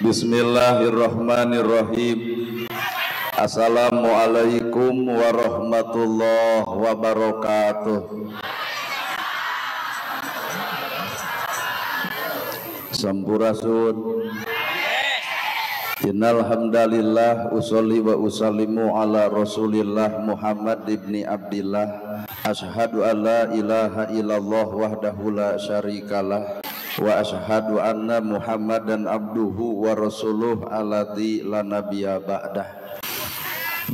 Bismillahirrahmanirrahim. Assalamualaikum warahmatullahi wabarakatuh. Sampurasun. Innal hamdalillah usolli wa usallimu ala Rasulillah Muhammad ibni Abdillah. Asyhadu an la ilaha illallah wahdahu la syarikalah wa asyhadu anna Muhammadan abduhu wa rasuluh alladzi la nabiyya ba'dah.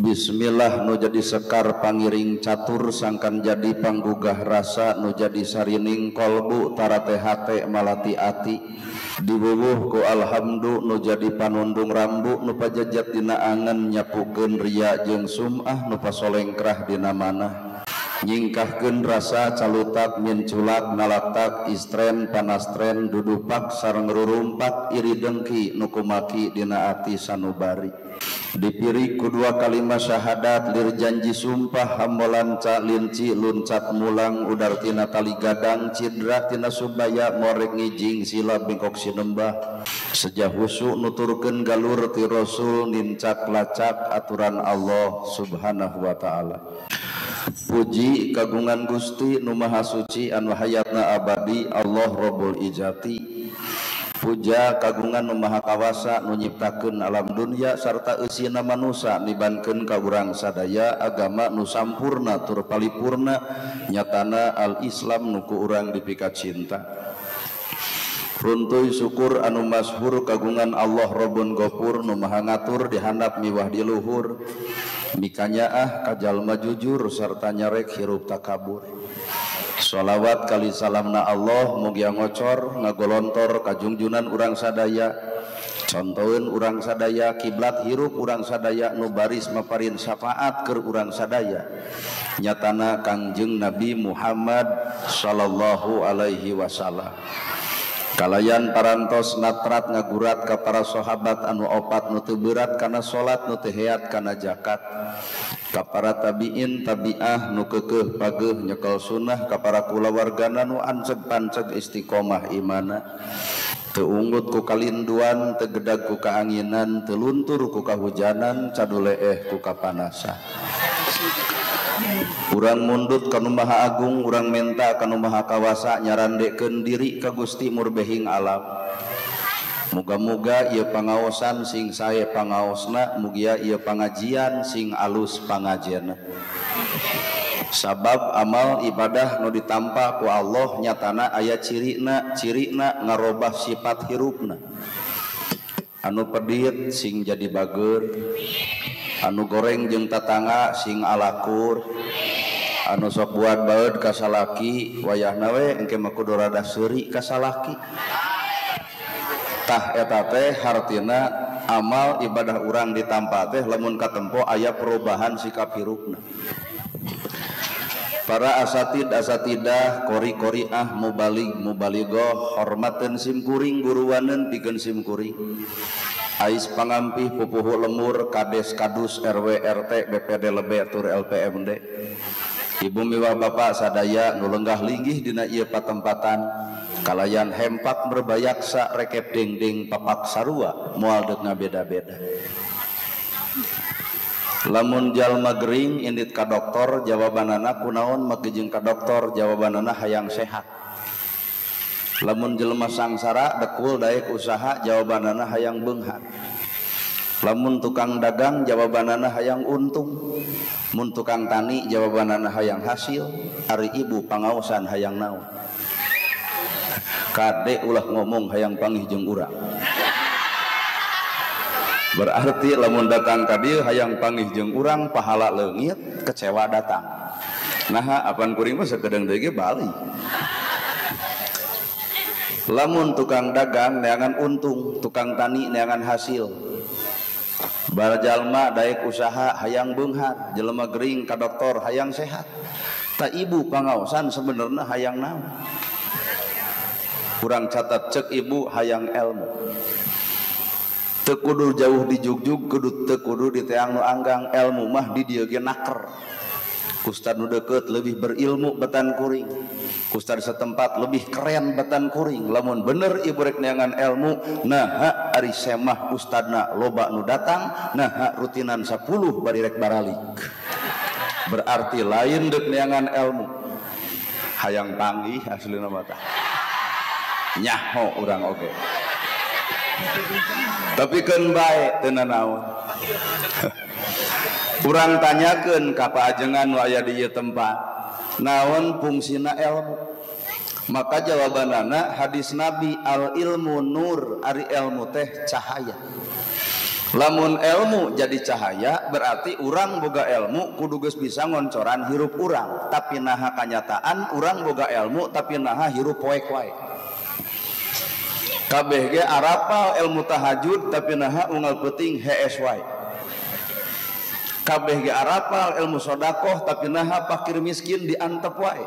Bismillah nu jadi sekar pangiring catur sangkan jadi panggugah rasa nu jadi sarining kolbu tarate hate malati ati diwuwuh ku alhamdu nu jadi panundung rambu nu pajajat dina angen nyapukeun ria jeung sum'ah nu pasolengkrah dina manah nyingkahkeun rasa calutak minculak nalatak istren panastren dudupak sareng rurumpak iri dengki nu kumaki dina ati sanubari dipirik ku dua kalimat syahadat lir janji sumpah hambolanca linci luncat mulang udar tina tali gadang cidra tina subaya morek ngijing sila bengkok sinembah sejah husu nuturkeun galur ti rasul nincak lacak aturan Allah subhanahu wa ta'ala. Puji kagungan Gusti nu maha suci anu hayatna abadi Allah Rabbul Ijati. Puja kagungan nu maha kawasa nu nyiptakeun alam dunya sarta eusina manusa nibankeun ka urang sadaya agama nu sampurna tur palipurna nyatana al-Islam nu ku urang dipika cinta. Runtuy syukur anu masyhur kagungan Allah Rabbun Gofur nu maha ngatur di handap miwah di luhur mikanyaah ka jalma jujur sarta nyarek hirup takabur. Sholawat kali salamna Allah mugia ngocor ngagolontor kajungjunan urang sadaya contoheun urang sadaya kiblat hirup urang sadaya nu baris maparin syafaat keur urang sadaya nyatana Kangjeng Nabi Muhammad sallallahu alaihi wasallam. Kalayan parantos natrat ngagurat ka para sahabat anu opat nu teu berat kana salat nu teu heat kana zakat ka para tabiin tabiah nu keukeuh pageuh nyekel sunnah ka para kulawargana nu anceg panceg istiqomah imana teu unggut ku kalinduan teu gedag ku kaanginan teu luntur ku kahujanan caduleeh ku kapanasan. Urang mundut ka nu Maha Agung, urang menta ka nu Maha Kawasa nyarandekeun diri ka Gusti Murbehing alam. Muga-muga ieu pangaosan sing sae pangaosna, mugia ieu pangajian sing alus pangajianna. Sabab amal ibadah nu ditampa ku Allah nyatana aya cirina, cirina ngarobah sifat hirupna. Anu pedit sing jadi bager, anu goreng jeung tatangga sing alakur, anu sok buat baeud ka salaki wayahna we engke mah kudu rada seuri ka salaki. Tah eta teh hartina amal ibadah urang ditampa teh lamun katempo aya perubahan sikap hirupna. Para asatid asatidah kori-koriah mubalig mubaligoh hormateun simkuring guruwaneun pikeun simkuring ais pangampih pupuhu lemur kades kadus RW RT BPD lebe tur LPMD ibu miwah bapak sadaya nu lenggah linggih dina ieu patempatan kalayan hempak merbayaksa rekep dingding papak sarua moal deuk ngabeda-beda. Lamun jalma gering indit ka doktor jawabanana kunaon make jeung ka doktor jawabanana hayang sehat. Lamun jelema sangsara dekul daek usaha jawabanana hayang beunghar. Lamun tukang dagang jawabanana hayang untung. Mun tukang tani jawabanana hayang hasil. Ari ibu pangaosan hayang naon. Kade ulah ngomong hayang pangih jeung urang. Berarti lamun datang ka dieu hayang pangih jeung urang pahala leungit kecewa datang. Naha apan kuring mah sakedeung deui ge bali. Lamun tukang dagang neangan untung, tukang tani neangan hasil. Jalma daek usaha hayang beunghar, jelema gering ka doktor hayang sehat. Ta ibu pangaosan sebenarnya hayang naon? Kurang catat cek ibu hayang ilmu. Teu kudu jauh di jugjug, kudu teu kudu di teang nu anggang, ilmu mah di dieu ge naker. Ustad nu deukeut leuwih berilmu batan kuring, ustad setempat lebih keren batan kuring. Lamun bener ibu rek neangan ilmu, naha ari semah ustadna loba nu datang, naha rutinan 10 bari rek baralik. Berarti lain deuk neangan ilmu, hayang panggih aslina mah tah. Nyaho urang oge. Tapi keun bae teu nanaon. Urang tanyakeun ka paajengan nu aya di ieu tempat, naon fungsina ilmu? Maka jawabanana hadis Nabi, al ilmu nur, ari ilmu teh cahaya. Lamun ilmu jadi cahaya berarti urang boga ilmu kudu geus bisa ngoncoran hirup urang. Tapi naha kanyataan urang boga ilmu tapi naha hirup poek wae. Kabeh ge arapal ilmu tahajud tapi naha unggal peuting hees wae. Kabeh ge arapal ilmu sodakoh tapi naha pakir miskin diantep wae.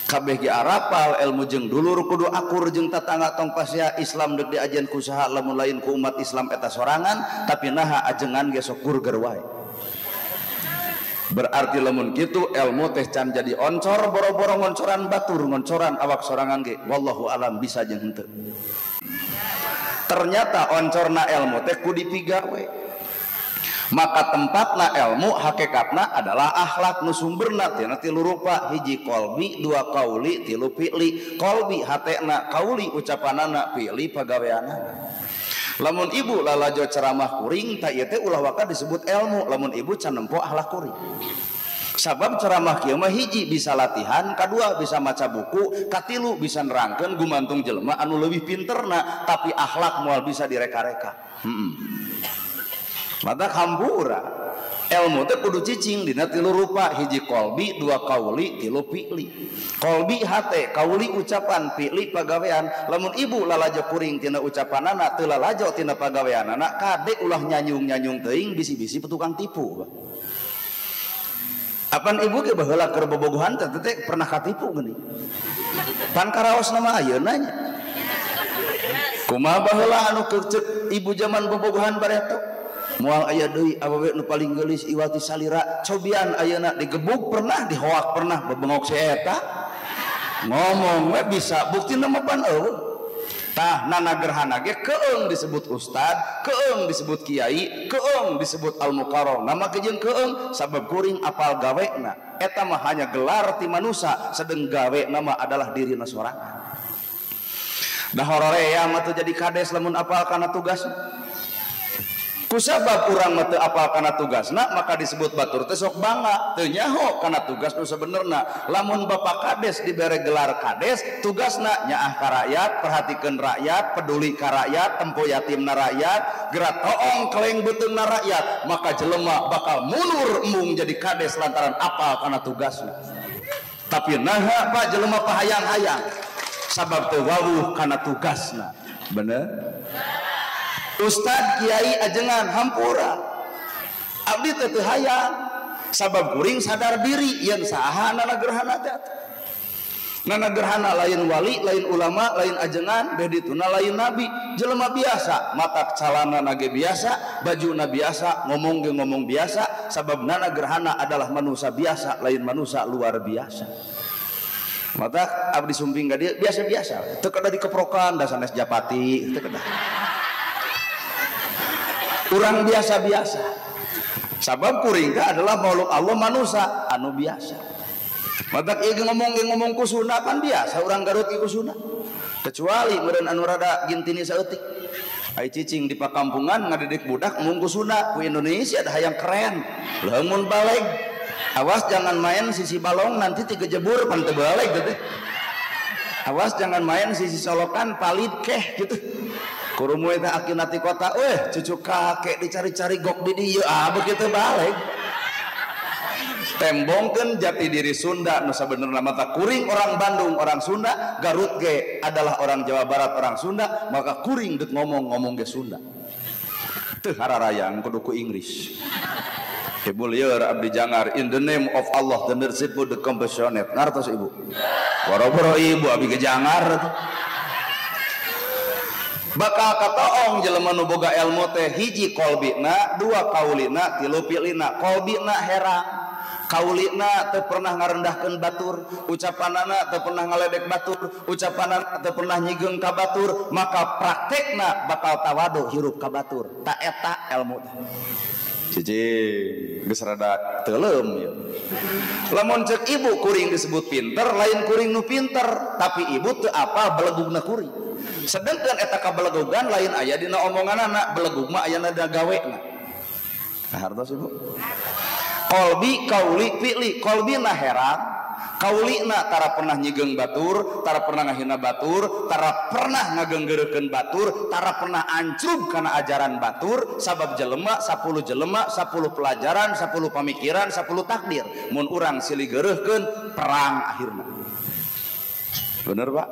Kabeh ge arapal ilmu jeung dulur kudu akur jeung tatangga tong pasea Islam deuk diajen ku saha lamun lain ku umat Islam eta sorangan tapi naha ajengan ge sok burger wae. Berarti lamun kitu ilmu teh can jadi oncor boro-boro ngoncoran batur ngoncoran awak sorangan ge wallahu alam bisa jeung henteu. Ternyata oncorna ilmu teh ku dipigawe. Maka tempatna ilmu hakikatna adalah akhlak nu sumberna tina tilu rupa, hiji kolbi, dua kauli, tilu fi'li. Kolbi hatena, kauli ucapanana, fi'li pagaweanana. Lamun ibu lalajo ceramah kuring ta ieu teh ulah waka disebut ilmu lamun ibu can nempo akhlak kuring. Sabab ceramah kieu mah hiji bisa latihan, kadua bisa maca buku, katilu bisa nerangkeun gumantung jelema anu leuwih pinterna tapi akhlak moal bisa direka-reka. Mata hampura ilmu teh kudu cicing dina tilu rupa, hiji kolbi, dua kauli, tilu fi'li. Kolbi hate, kauli ucapan, fi'li pagawean. Lamun ibu lalajo kuring tina ucapanana teu lalajo tina pagaweanana kade ulah nyanyung-nyanyung teuing bisi-bisi petukang tipu. Apan ibu ge baheula keur bobogohan teh teh pernah katipu geuning. Pan karaosna mah ayeuna nya. Kumaha baheula anu keceuk ibu zaman bobogohan bareto? Moal aya deui awewe nu paling geulis iwati salira cobian ayeuna digebuk pernah dihoak pernah bebengok si eta ngomong we bisa buktina mah pan eueuh. Tah nana gerhana ge keung disebut ustad, keung disebut kiai, keung disebut al mukarram. Nama ge jeung keung sabab kuring apal gawena. Eta mah hanya gelar ti manusa sedeng gawena mah adalah dirina sorangan. Da hororea mah teu jadi kades lamun apal kana tugasna. Kusabab urang mah teu apal kana tugasna maka disebut batur teh sok bangga teu nyaho kana tugas nu sabenerna. Lamun bapak kades dibere gelar kades tugasna nyaah ka rakyat, perhatikeun rakyat, peduli ka rakyat, tempo yatimna rakyat, gerak toong keleng beuteungna rakyat, maka jelema bakal mundur embung jadi kades lantaran apal kana tugasna. Tapi naha pak jelema pahayang-hayang sabab teu wawuh kana tugasna. Bener? Ustad kiai ajengan hampura abdi teh teu hayang sabab kuring sadar diri yen saha nana gerhana teh. Nana gerhana lain wali, lain ulama, lain ajengan, beh dituna lain nabi, jelema biasa, mata calana nage biasa, bajuna biasa, ngomong ge ngomong biasa, sabab nana gerhana adalah manusia biasa, lain manusia luar biasa. Mata abdi sumping ka dieu biasa-biasa, teu kedah dikeprokan da sanes japati, teu kedah. Urang biasa-biasa sabab kuring teh adalah makhluk Allah manusia anu biasa. Matak ieu ngomong ku Sunda kan biasa urang Garut ieu ku Sunda kecuali meureun anu rada gintini saeutik. Ai cicing di pakampungan ngadidik budak ngomong ku Sunda ku Indonesia dah hayang keren leungeun baleg awas jangan main sisi balong nanti tigejebur pan teu baleg gitu. Awas jangan main sisi solokan palid keh gitu. Kurumu eta akinati kota, weh cucu kakek dicari-cari gok di dieu, ah begitu balik. Tembongkeun jati diri Sunda nu sabenerna mata kuring orang Bandung, orang Sunda, Garut ge adalah orang Jawa Barat, orang Sunda, maka kuring deuk ngomong-ngomong ge Sunda. Teu hararayang kudu ku Inggris. Ibu lieur abdi jangar in the name of Allah the merciful the compassionate. Ngartos ibu? Boro-boro ibu abdi ge jangar. Bakal katoong jelema nu boga ilmu teh hiji kolbina, dua kaulina, tilu fi'lina. Kolbina herang, kaulina teu pernah ngarendahkeun batur, ucapanana teu pernah ngaledek batur, ucapanana teu pernah nyigeung ka batur, maka praktekna bakal tawadu hirup ka batur. Ta eta ilmu teh. Cicing geus rada teuleum ieu. Lamun ceuk ibu kuring disebut pinter, lain kuring nu pinter, tapi ibu teu apal belegugna kuring. Sedangkan eta kabelegugan lain aya dina omonganana, belegug mah ayana dina gawena. Hartos ibu. Kolbi kauli fi'li, kolbina herang, kaulina tara pernah nyigeung batur, tara pernah ngahina batur, tara pernah ngagenggereukeun batur, tara pernah ancrub kana ajaran batur, sabab jelema 10 jelema, 10 pelajaran, 10 pamikiran, 10 takdir. Mun urang silih geureuhkeun perang akhirna. Bener Pak?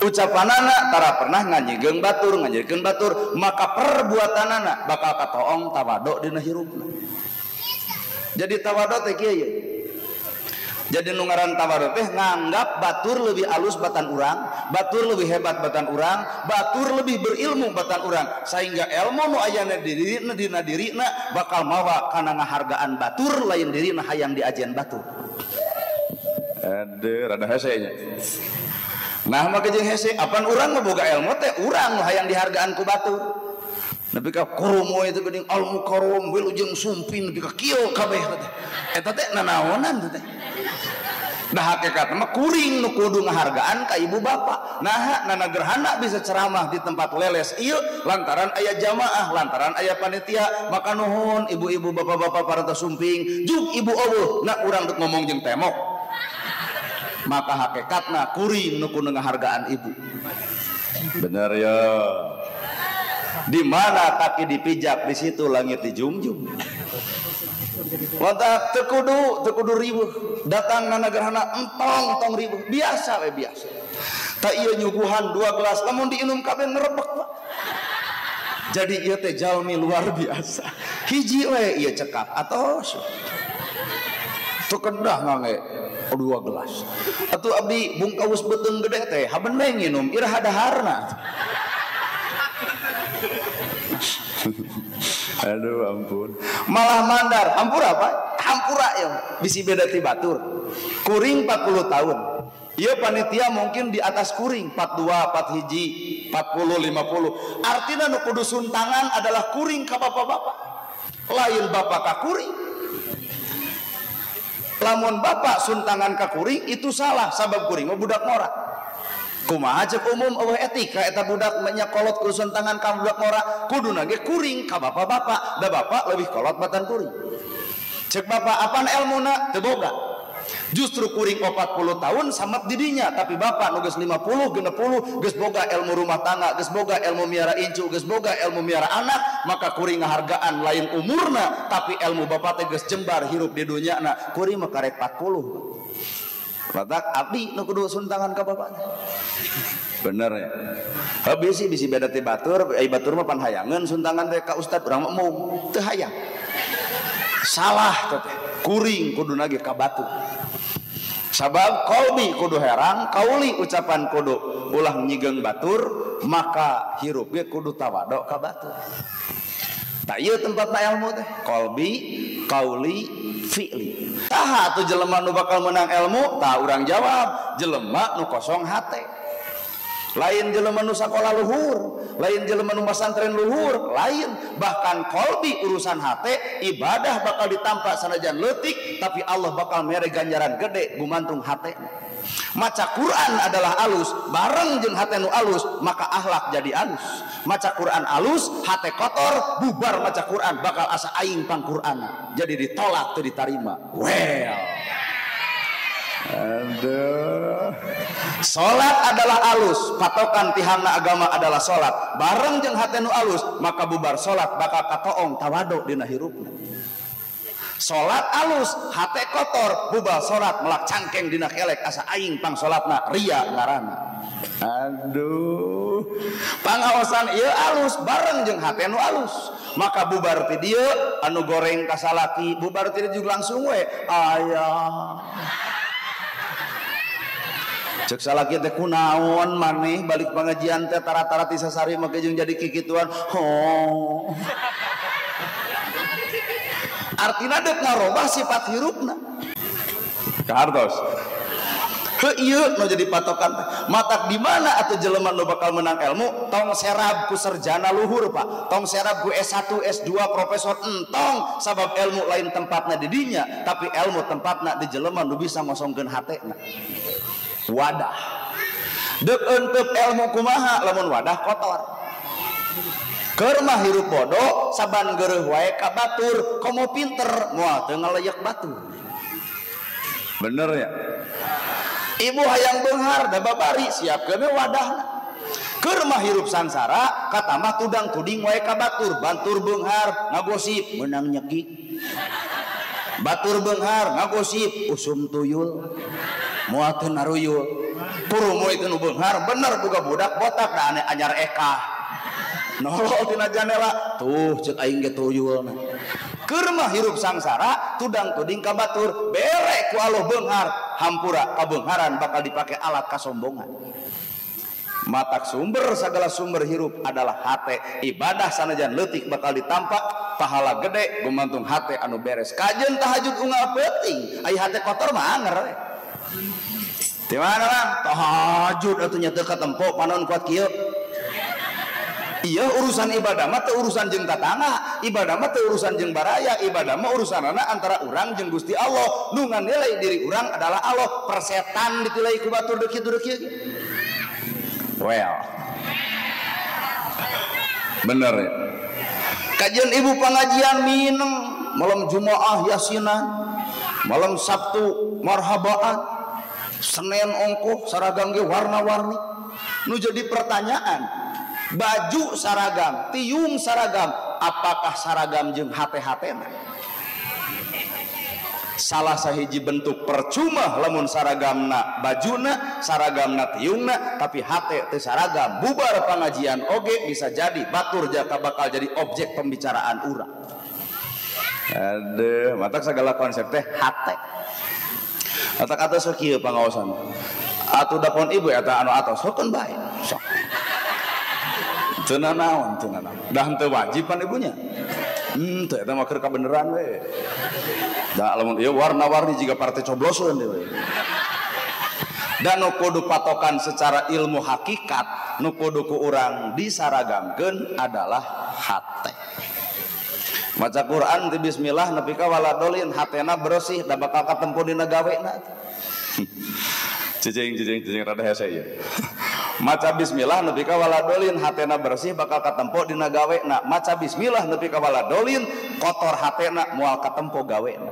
Ucapanana tara pernah nganyigeung batur, nganyieun batur, maka perbuatanana bakal katoong tawado dina hirupna. Jadi tawado teh kieu ye. Jadi nu ngaran tawado teh nganggap batur lebih alus batan urang, batur lebih hebat batan urang, batur lebih berilmu batan urang, sehingga ilmu nu ayana di dirina dina dirina bakal mawa kana ngahargaan batur lain dirina hayang diajian batur. Aduh, rada hese nya. Nah maka jeung hese apan urang mah boga ilmu teh urang nu hayang dihargaan ku batur. Nepi ka kurumo itu geuning al mukarram wilujeng sumpin nepi ka kieu kabeh teh. Eta teh nanaonan teh. Nah hakikatna mah kuring nu kudu ngahargaan ka ibu bapak. Nah nana gerhana bisa ceramah di tempat leles ieu lantaran aya jamaah, lantaran aya panitia, maka nuhun ibu-ibu bapak-bapak parantos sumping, jug ibu eueuh na urang dek ngomong jeung temok. Maka hakikatna kuring nu kudu ngahargaan ibu. Bener ya. Di mana kaki dipijak di situ langit dijunjung. Lantak teu kudu riweuh, datang nana gerhana entong tong riweuh, biasa we biasa. Ta ieu nyuguhan 2 gelas lamun diinum kabeh ngerebek Pak. Jadi ieu teh jalmi luar biasa. Hiji we ieu cekap atos. Teu kedah ngange 2 gelas. Atuh abdi bungkaus beuteung gede teh haben we nginum iraha daharna. Aduh ampun. Malah mandar, hampura Pak? Hampura ya, bisi beda ti batur. Kuring 40 tahun. Ieu panitia mungkin di atas kuring 42, 41, 40, 50. Artinya nu kudu suntangan adalah kuring ka bapak-bapak. Lain bapak ka kuring. Lamun bapak suntangan ka kuring itu salah, sabab kuring mah budak norak. Kumaha cek umum eueuh etika eta budak nya kolot ku suntangan ka budak norak, kuduna ge kuring ka bapak-bapak, da bapak lebih kolot batan kuring. Cek bapak apaan elmuna teu boga. Justru kuring 40 tahun samet didinya, tapi bapak nu geus 50, 60 geus boga ilmu rumah tangga, geus boga ilmu miara incu, geus boga ilmu miara anak, maka kuring ngahargaan lain umurna, tapi ilmu bapak teh geus jembar hirup di dunyana. Kuring mah karek 40. Batak abdi nu kudu suntangan ka bapakna. Bener ya. Habis sih bisi beda ti batur, ai batur mah pan hayangeun suntangan teh ka ustad urang mah embung, teu hayang. Salah teh. Kuring kudu nage ka batu. Sabab kolbi kudu herang, kauli ucapan kudu ulah nyigeung batur, maka hirup ge kudu tawado ka batur. Tak ieu tempatna ilmu teh, kolbi, kauli, fi'li. Taha atuh jelema nu bakal menang ilmu, tah urang jawab, jelema nu kosong hate. Lain jelema nu sakola luhur, lain jelema nu masantren luhur, lain. Bahkan kolbi urusan hate, ibadah bakal ditampa sanajan leutik, tapi Allah bakal mere ganjaran gede gumantung hate. Maca Quran adalah alus, bareng jeung hate nu alus, maka akhlak jadi alus. Maca Quran alus, hate kotor, bubar maca Quran bakal asa aing pang Qur'ana. Jadi ditolak teu ditarima. Well. Aduh. Salat adalah alus, patokan tihangna agama adalah salat. Bareng jeung hate nu alus, maka bubar salat bakal katoong tawadu dina hirupna. Salat alus, hate kotor, bubar salat melak cangkeng dina kelek asa aing pang salatna ria ngaranna. Aduh. Pangaosan ieu alus bareng jeung hate nu alus, maka bubar ti dieu anu goreng ka salaki, bubar ti dieu juga langsung we aya. Cek salaki teh kunaon maneh balik pengajian teh tara-tara ti sasari make jeung jadi kikituan. Oh. Artina deuk ngarobah sifat hirupna. Kahartos. Heuh ieu nu jadi patokan matak di mana atuh jelema nu bakal menang ilmu tong serab ku sarjana luhur Pak, tong serab ku S1 S2 profesor entong, sabab ilmu lain tempatna di dinya tapi ilmu tempatna di jelema nu bisa ngosongkeun hatena. Wadah deuk eunteup ilmu kumaha lamun wadah kotor. Keur mah hirup bodoh saban geureuh wae ka batur komo pinter moal teu ngaleyak batur. Bener ya? Ibu hayang beunghar da babari siapkeun we wadahna. Keur mah hirup sangsara katambah tudang tuding wae ka batur, bantur beunghar ngagosip meunang nyekik. Batur beunghar ngagosip usum tuyul moal teu naruyul. Purumuy teu nu beunghar bener boga budak botak da ane anyar eka. Nolol tina janela tuh ceuk aing ge tuyulna. Keur mah hirup sangsara tudang tuding ka batur bere ku Allah beunghar hampura kabeungharan bakal dipakai alat kasombongan. Matak sumber segala sumber hirup adalah hate. Ibadah sanajan leutik bakal ditampak pahala gede gumantung hate anu beres. Kajeun tahajud unggal peuting ai hate kotor mah anger we. Di mana lah tahajud atuh nya teu katempo panon kuat kieu. Iya urusan ibadah mah teu urusan jeung tatangga, ibadah mah teu urusan jeung baraya, ibadah mah urusanana antara urang jeung Gusti Allah. Nu nganilai diri urang adalah Allah. Persetan ditilai ku batur deuk kitu deuk kieu. Well. Bener ya. Kajian ibu pengajian mineng, malam Jumaah yasinan, malam Sabtu marhabaan, Senin ongkoh seragam ge warna-warni. Nu jadi pertanyaan, baju saragam, tiung saragam, apakah saragam jeung hate-hatena? Salah sahiji bentuk percuma lamun saragamna bajuna, saragamna tiungna, tapi hate teu saragam. Bubar pengajian oge bisa jadi batur jaka bakal jadi objek pembicaraan urang. Aduh, matak segala konsep teh hate. Matak atos kieu pangaosan. Atuh dapon ibu eta anu atos hokeun bae. Sok. Teu nanaon, teu nanaon. Dah henteu wajib pan ibunya. Teu eta mah keur kabeneran we. Da lamun ieu warna-warni jiga partai cobloseun deui we. Da nu kudu patokan secara ilmu hakikat, nu kudu ku urang disaragamkeun adalah hate. Maca Quran ti bismillah nepi ka waladolin hatena bersih da bakal katempo dina gawena. Cicing cicing cicing rada hese ieu. Maca bismillah nepi ka waladolin hatena bersih bakal katempo dina gawena. Maca bismillah nepi ka waladolin kotor hatena moal katempo gawena.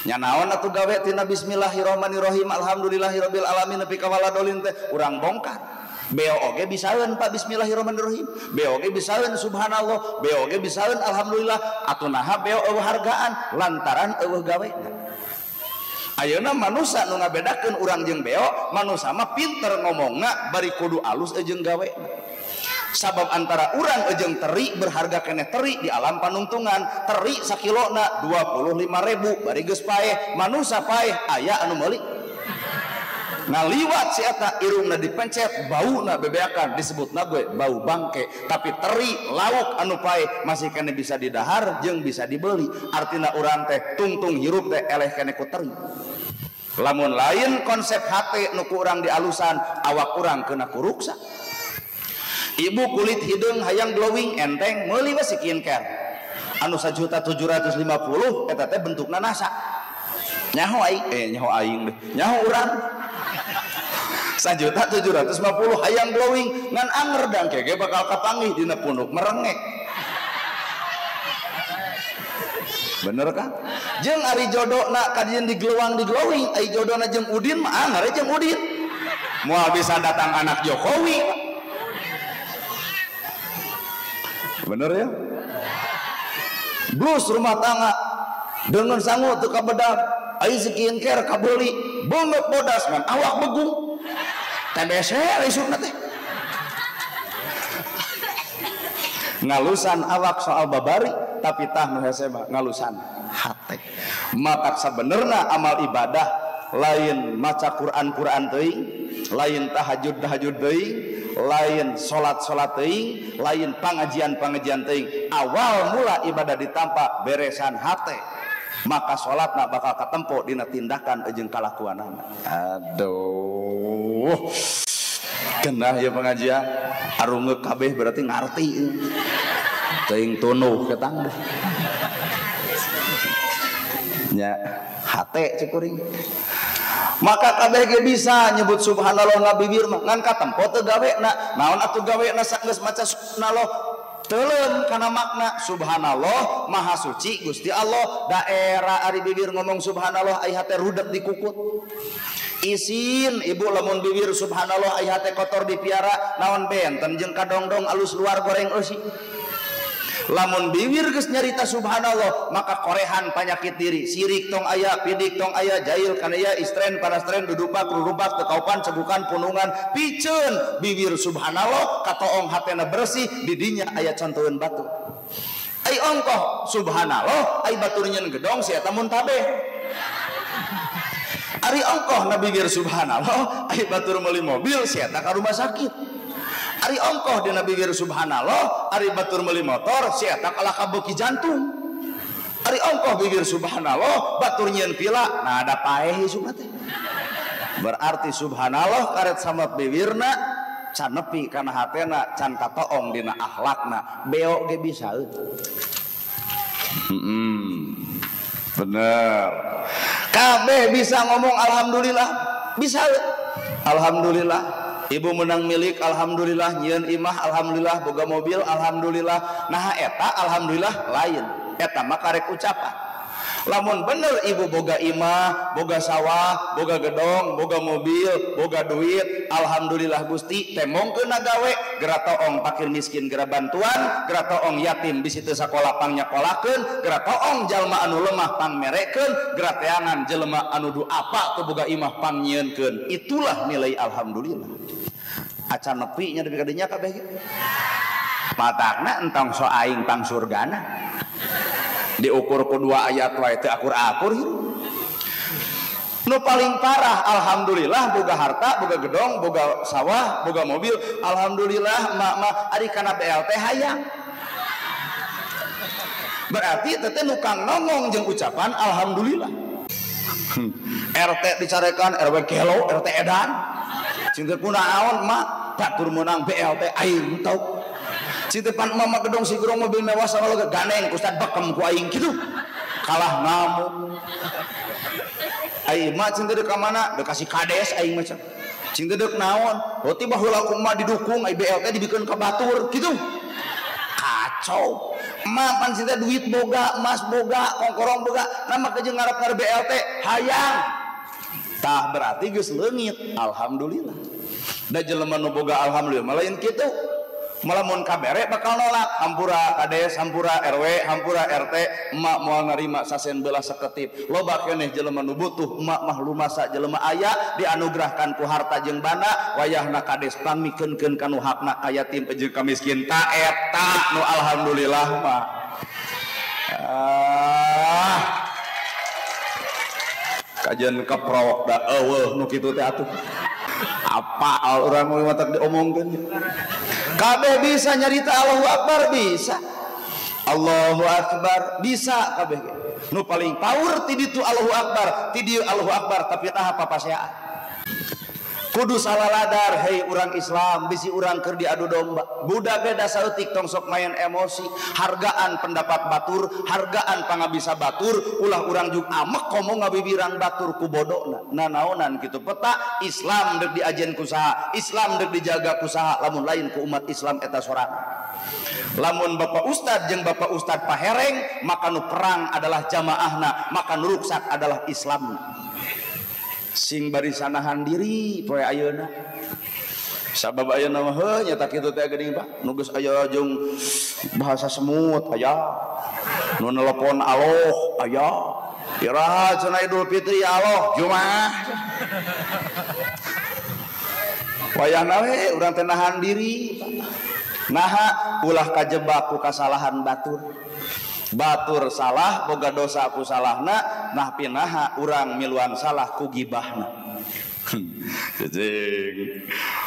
Nya naon atuh gawe tina bismillahirrahmanirrahim alhamdulillahirabbil alamin nepi ka waladolin teh urang bongkar. Beo oge bisaeun Pak bismillahirrahmanirrahim, beo oge bisaeun subhanallah, beo oge bisaeun alhamdulillah. Atuh naha beo eueuh hargaan lantaran eueuh gawena. Ayeuna manusa nu ngabedakeun urang jeung beo, manusa mah pinter ngomongna bari kudu alus jeung gawena. Sabab antara urang jeung teri berharga keneh teri di alam panungtungan, teri sakilona 25.000 bari geus paeh, manusa paeh aya anu meuli. Ngaliwat si eta irungna dipencet, bauna bebeakan disebutna gue bau bangke, tapi teri lauk anu paeh masih keneh bisa didahar jeung bisa dibeli. Artina urang teh tungtung hirup teh eleh keneh ku teri. Lamun lain konsep hate nu ku urang dialusan, awak urang kena kuruksa. Ibu kulit hidung hayang glowing enteng meuli we skincare. Anu 1.750.000 eta teh bentukna nasa. Nyaho aing, nyaho aing deh. Nyaho urang. 1.750.000 hayang glowing ngan anger dang kege bakal kapanggih dina punuk merengek. Bener kan? Jeung ari jodona kadieun diglowang di glowing, ai jodona jeung Udin mah anger jeung Udin. Moal bisa datang anak Jokowi. Bener ya? Blus rumah tangga dengan sangu teu kabedak, ai skincare kabeuli, beungeut bodas ngan awak begung. TBC isukna teh. Ngalusan awak soal babari tapi tah nu hese mah ngalusan hate. Matak sabenerna amal ibadah lain maca Quran-Quran teuing, lain tahajud-tahajud teuing, lain salat-salat teuing, lain pangajian-pangajian teuing. Awal mula ibadah ditampa beresan hate. Maka salatna bakal katempo dina tindakan jeung kalakuanana. Aduh. Genah ya pengajian, arungeuk kabeh berarti ngarti. Teuing tunuh ketang deh. Nya hate cukuring. Maka kabeh ge bisa nyebut subhanallah ngabibir mah ngan katempo teu gawena. Naon atuh gawena sanggeus maca subhanallah teuleum kana makna subhanallah maha suci Gusti Allah. Daerah ari bibir ngomong subhanallah ai hate rudet dikukut. Isin ibu lamun bibir subhanallah ai hate kotor dipiara naon benten jeung kadongdong alus luar goreng eusi. Lamun bibir geus nyarita subhanallah maka korehan panyakit diri, sirik tong aya, pidik tong aya, jail kanaya, istren panastren, dudupak, rurupak, tekaupan, cegukan, punungan, piceun bibir subhanallah katoong hatena bersih didinya aya contoheun batu. Ai ongkoh subhanallah ai batur nyeun gedong si eta mun tabeh. Ari ongkoh na bibir subhanallah ai batur meuli mobil si eta ka rumah sakit. Ari ongkoh dina bibir subhanallah ari batur meuli motor si eta kalah kabeuki jantung. Ari ongkoh bibir subhanallah batur nyieun pila nah ada paeh isukna teh. Berarti subhanallah karet samet bibirna can nepi kana hatena can katoong dina akhlakna beo ge bisa. Bener. Kabeh bisa ngomong alhamdulillah, bisa. Alhamdulillah. Ibu menang milik alhamdulillah, nyieun imah alhamdulillah, boga mobil alhamdulillah. Nah eta alhamdulillah lain. Eta mah karek ucapan. Lamun bener ibu boga imah, boga sawah, boga gedong, boga mobil, boga duit, alhamdulillah Gusti, temongkeun gawe, geura toong fakir miskin geura bantuan, geura toong yatim bisi teu sakola pangnyakolahkeun, geura toong jalma anu lemah pangmerekeun, geura teangan jelema anu duapa teu boga imah pangnyieunkeun. Itulah nilai alhamdulillah. Acan nepi nya nepi ka dinya kabeh ge. Matakna entong so aing pang surgana. Diukur ku dua ayat wae teu akur-akur hirup. Nu paling parah alhamdulillah boga harta, boga gedong, boga sawah, boga mobil, alhamdulillah mak-mak ari kana BLT hayang. Berarti teteh nukang nongong jeung ucapan alhamdulillah. RT dicarekan, RW gelo, RT edan. Cing teh kunaon mak batur meunang BLT aing tau. Cing teh pan mama gedong si gerong mobil mewah sama lo ganeng ustad bekem ku aing kitu. Kalah ngamuk. Aing mah cing teh deuk ka mana? Deuk kasih kades aing mah. Cing teh deuk naon? Oh tiba heula ku mah didukung ai BLT dibikeun ka batur kitu. Kacau. Emak pan cing teh duit boga, emas boga, kongkorong boga, nama kejeung ngarep-ngarep BLT hayang. Tah berarti geus leungit, alhamdulillah. Da jelema nu boga alhamdulillah mah lain kitu. Malah mun kabere bakal nolak, hampura kades, hampura RW, hampura RT, emak moal narima sasen belah seketip. Loba keneh jelema nu butuh, emak mah lumasa jelema aya dianugerahkan ku harta jeung banda, wayahna kades pangmikeunkeun ka nu hakna ka yatim jeung ka miskin. Ta eta nu alhamdulillah mah. Ah. Kajian keprok da eueuh nu kitu teh atuh. Apa urang mah matak diomongkeun. Kabeh bisa nyarita Allahu Akbar bisa. Allahu Akbar bisa kabeh. Nu paling power ti ditu Allahu Akbar, ti dieu Allahu Akbar tapi tah papaseaan. Kudu salaladar hei urang Islam bisi urang keur diadu domba. Budak beda saeutik tong sok main emosi, hargaan pendapat batur, hargaan pangabisa batur, ulah urang jug amek komo ngabibirang batur ku bodona. Nanaonan kitu peta Islam deuk diajen ku saha, Islam deuk dijaga ku saha, lamun lain ku umat Islam eta sorangan. Lamun bapak ustad jeung bapak ustad pahereng, maka nu perang adalah jamaahna, maka nu ruksak adalah Islamna. Sing barisanahan diri poe ayeuna. Sabab ayeuna mah heuh nya tak kitu teh geuning Pak. Nu geus aya jeung bahasa semut aya. Nu nelepon aloh aya. Iraha cenah Idul Fitri aloh Jumaah. Wayahna we urang teh nahan diri. Naha ulah kajebak ku kasalahan batur. Batur salah boga dosa ku salahna, nah pinaha urang miluan salah ku gibahna. Cicing.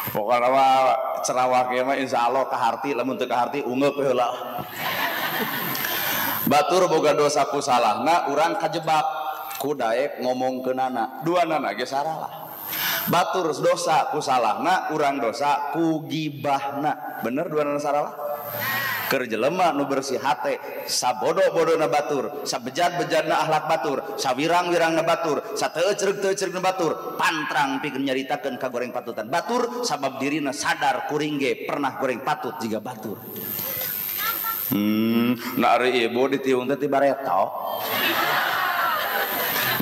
Pokokna mah cerawah ge mah insyaallah kaharti, lamun teu kaharti ungeuk we heula. Batur boga dosa ku salahna urang kajebak ku daek ngomongkeunana duanana ge saralah. Batur dosa ku salahna urang dosa ku gibahna. Bener duanana saralah? Keur jelema nu bersih hate sabodo-bodona batur, sabejad-bejadna akhlak batur, sawirang-wirangna batur, sateuceureg-teuceureg batur, pantrang pikeun nyaritakeun ka goreng patutan batur sabab dirina sadar kuring ge pernah goreng patut jiga batur. Nah ari ibu ditiung teh ti bareto.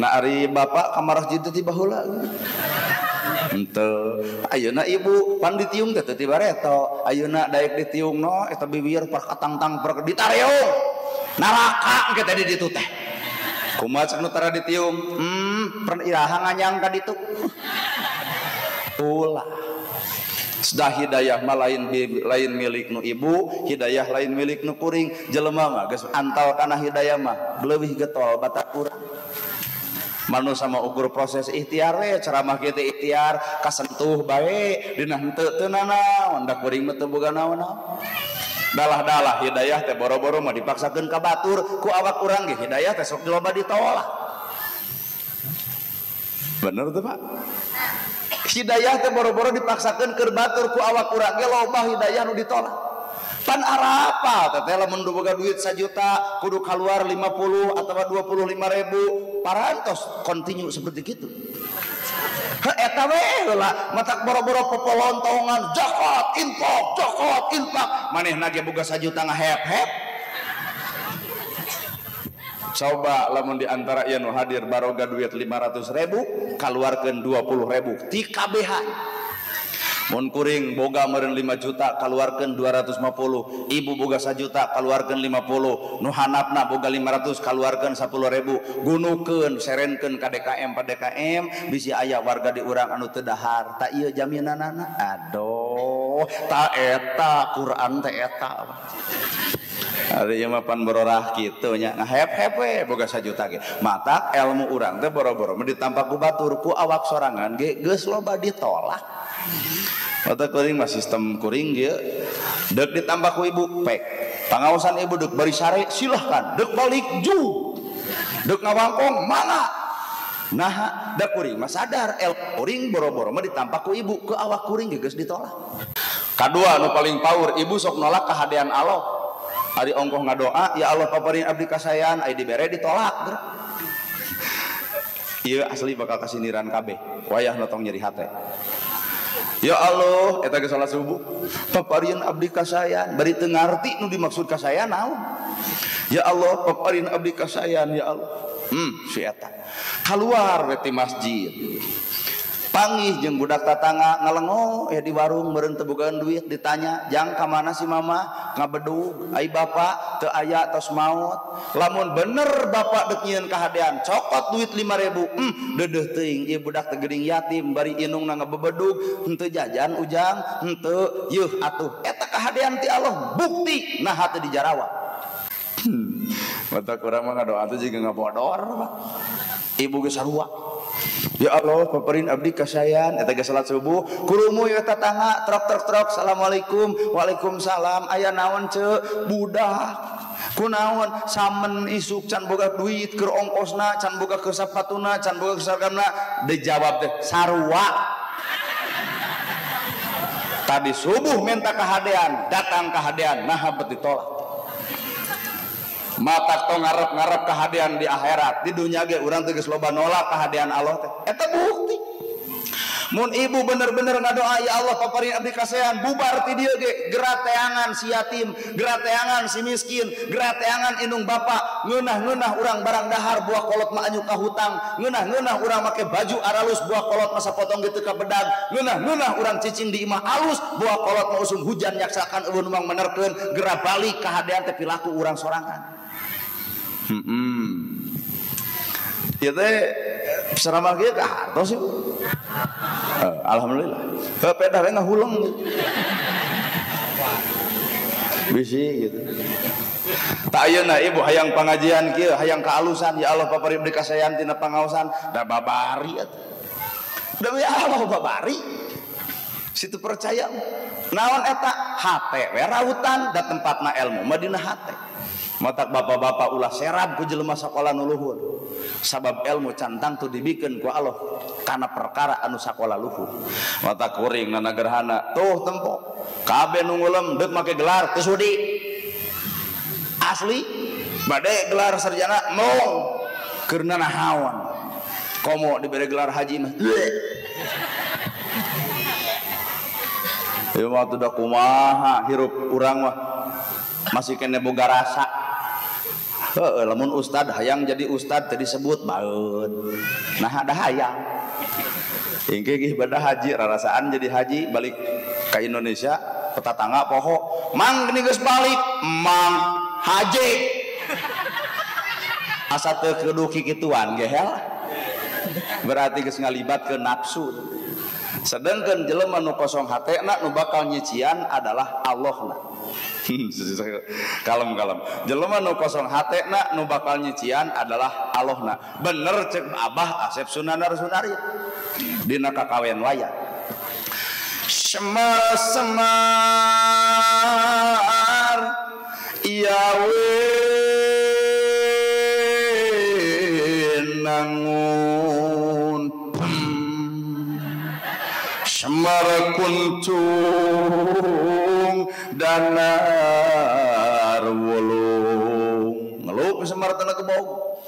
Nah ari bapak ka masjid teh ti baheula. Henteu. Ayeuna ibu pan ditiung teh ti bareto. Ayeuna daek ditiung no eta bibir perkatangtang per ditareung. Neraka engke teh di ditu teh. Kumaha cek nu tara ditiung? Pern iraha nganyang ka ditu. Ulah. Sudah hidayah mah lain milik nu ibu, hidayah lain milik nu kuring. Jelema mah geus antal kana hidayah mah leuwih getol batak urang. Manu sama ukur proses ikhtiar we ceramah kieu teh ikhtiar kasentuh bae dina henteu teu nanaon da kuring mah teu boga naon-naon. Dalah-dalah hidayah teh boro-boro mah dipaksakeun ka batur ku awak urang ge hidayah teh sok loba ditolak. Bener teu Pak? Hidayah teh boro-boro dipaksakeun keur batur ku awak urang ge loba hidayah nu ditolak. Pan arapa teh lamun boga duit 1 juta kudu keluar 50 atau 25.000 parantos continue seperti gitu. Eta we heula matak boro-boro popolontongan zakat infak manehna ge boga 1 juta ngahep-hep. Coba lamun di antara ieu nu hadir baroga duit 500.000 kaluarkeun 20.000 ti kabehan. Mun kuring boga meureun 5 juta kaluarkeun 250, ibu boga 1 juta kaluarkeun 50, nu hanapna boga 500 kaluarkeun 10.000, gunukeun serenkeun ka DKM pa DKM bisi aya warga di urang anu teu dahar, ta ieu jaminanana. Aduh, ta eta Quran teh eta. Ari ieu mah pan bororah kitu nya, ngahep-hep we boga 1 juta ge. Matak ilmu urang teh boro-boro mah ditampa ku batur ku awak sorangan ge geus loba ditolak. Mata kuring mah sistem kuring ge deuk ditambah ku ibu pek. Pangaosan ibu deuk bari sare silahkan, deuk balik ju. Deuk ngawangkong mangga. Nah, da kuring mah sadar el kuring boro-boro mah ditambah ku ibu ke awak kuring ge geus ditolak. Kadua nu paling power ibu sok nolak kahadean Allah. Ari ongkoh ngadoa, ya Allah paparin abdi kasayan, ai dibere ditolak. Ieu asli bakal kasindiran kabeh. Wayah tong nyeri hate. Ya Allah, eta ge salat subuh. Paparin abdi kasayan, bari teu ngarti nu dimaksud kasayan naon. Ya Allah, paparin abdi kasayan ya Allah. Si eta. Kaluar we ti masjid. Pangih jeung budak tatangga ngalengo ya di warung meureun teu bogaan duit ditanya, "Jang ka mana si mama?" Ngabedug, "Ai bapak teu aya tos maot." Lamun bener bapak deuk nyieun kahadean, cokot duit 5.000. Deudeuh teuing ieu budak teh geuning yatim bari inungna ngabebedug, henteu jajan ujang, henteu yeuh atuh. Eta kahadean ti Allah, bukti naha teu dijarawat. Mata kurang mah ngadoa teh jiga ngabodor, Pak. Ibu ge sarua. Ya Allah, paparin abdi kasayan eta ge salat subuh, kurumu ieu tatangga trok trok trok, assalamualaikum, waalaikumsalam, aya naon ceu? Budak. Kunaon samen isuk can boga duit keur ongkosna, can boga keur sapatuna, can boga keur saragamna, dijawab teh sarua. Tadi subuh minta kahadean, datang kahadean, naha bet ditolak. Mata tong ngarep-ngarep kahadean di akhirat, di dunia ge urang teh geus loba nolak kahadean Allah teh. Eta bukti. Mun ibu bener-bener ngadoa ya Allah paparin abdi kasehan, bubar ti dieu ge gerateangan si yatim, gerateangan si miskin, gerateangan indung bapak, ngeunah-ngeunah urang barang dahar buah kolot mah anyu ka hutang, ngeunah-ngeunah urang make baju aralus buah kolot mah sapotong ge teu ka bedag, ngeunah-ngeunah urang cicing di imah alus buah kolot mah usum hujan nyaksakan eueun mang menerkeun, gera balik kahadean teh pilaku urang sorangan. Ieu teh ceramah kieu ka hartos ieu. Alhamdulillah. Heuh pedah we ngahuleng. Bisi gitu. Tak ayeuna ibu hayang pangajian kieu, hayang kaalusan ya Allah papari beri kasayan tina pangaosan, da babari atuh. Demi Allah babari. Situ percaya naon eta hate we rautan da tempatna ilmu mah dina hate. Matak bapak-bapak ulah serab ku jelema sakola nu luhur. Sabab ilmu cantang tu dibikeun ku Allah kana perkara anu sakola luhur. Matak kuring nana gerhana tuh tempo kabeh nu ngulem deuk make gelar teu sudi. Asli bade gelar sarjana mong keur nanahaon. Komo dibere gelar haji mah. Ieu mah teu da kumaha hirup urang mah masih kene boga rasa. Heeh, lamun ustad hayang jadi ustad teu disebut baeun. Nah ada hayang. Engke ge ibadah haji rarasaan jadi haji balik ka Indonesia petatangga poho, mang geuning geus balik, mang haji. Asa teu kudu kikituan gehel. Berarti geus ngalibatkeun nafsu. Sedangkan jelema nu kosong hatena nu bakal nyician adalah Allahna. Kalem-kalem. Jelema nu kosong hatena nu bakal nyician adalah Allahna. Bener cek Abah Asep Sunanar Sunarya dina kakawen wayah. Semar semar ya wenangun Semar kuncung danar wulung ngelup Semar tanah kebau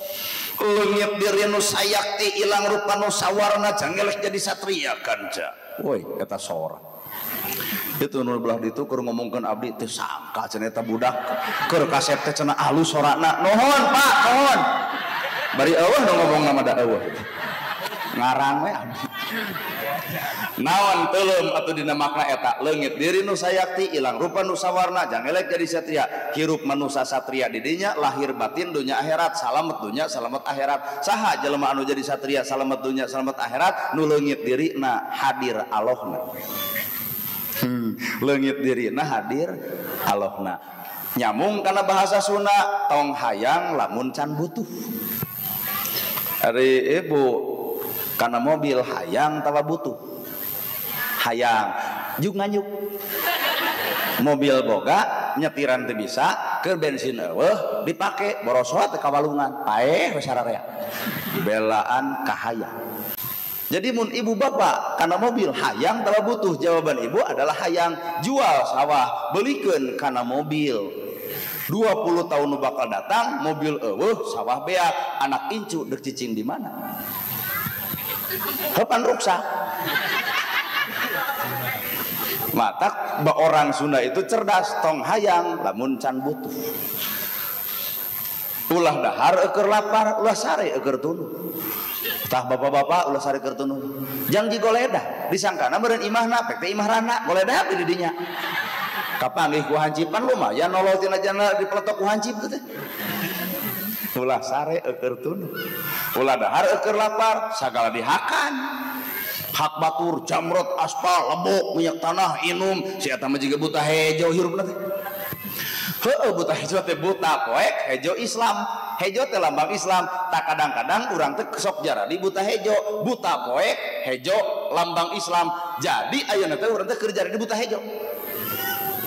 leungit diri nu sayakti ilang rupa nu sawarna jangelek jadi satria kanca. Woi eta sora itu nu belah ditu keur ngomongkeun abdi teu sangka cenah eta budak keur kasep teh cenah alus sorana. Nuhun Pak, nuhun. Bari eueuh nu ngomongna mah da eueuh. Ngarang we abdi. Naon teuleum atuh dina makna eta leungit diri nu sayakti ilang rupa nu sawarna jangelek jadi satria hirup manusa satria di dinya lahir batin dunya akhirat salamet dunya salamet akhirat. Saha jelema anu jadi satria salamet dunya salamet akhirat nu leungit dirina hadir Allahna. Leungit dirina hadir Allahna. Nyamung kana bahasa Sunda tong hayang lamun can butuh. Ari ibu kana mobil hayang tawa butuh. Hayang juk nganyuk mobil boga nyetiran teu bisa keur bensin eueuh dipake borosot teh ka walungan paeh we sararea belaan kahayang. Jadi mun ibu bapak kana mobil hayang tawa butuh, jawaban ibu adalah hayang. Jual sawah belikeun kana mobil. 20 tahun nu bakal datang mobil eueuh sawah beak anak incu deuk cicing di mana? Kapan ruksak? Matak orang Sunda itu cerdas tong hayang lamun can butuh. Ulah dahar eukeur lapar, ulah sare eukeur tunduh. Tah bapak-bapak ulah sare keur tunduh. Jang jigoledah disangkana meureun imahna pek teh imah rana goledah di dinya. Kapanggih ku hancipan lumayan nolol tina jana dipeletok ku hancip teh. Ulah sare eukeur tunduh. Ulah dahar eukeur lapar, sagala dihakan. Hak batur, jamrot, aspal, lebok, minyak tanah, inum, si eta mah jiga buta hejo hirupna teh. Heueuh buta hejo teh buta poek, hejo Islam. Hejo teh lambang Islam. Tak kadang-kadang urang teh sok jaradi buta hejo, buta poek, hejo lambang Islam. Jadi ayeuna teh urang teh keur jaradi buta hejo.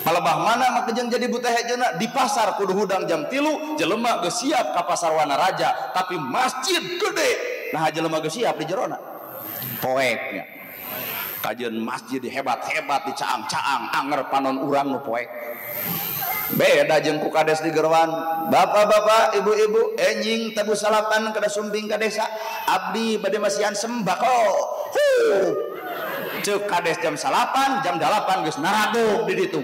Palebah mana mah kejeng jadi buta hejona di pasar kudu hudang jam 3 jelema geus siap ka pasar Wanaraja, tapi masjid gede. Nah jelema geus siap di jerona. Poeknya kajian masjid hebat-hebat di caang-caang anger panon urang nu poek. Beda jeung ku kades di Gerwan. Bapak-bapak, ibu-ibu enjing tebu salapan kada sumping ka desa abdi bade masihan sembako. Huh. Ceuk kades jam 9, jam 8 geus naraguk di ditu.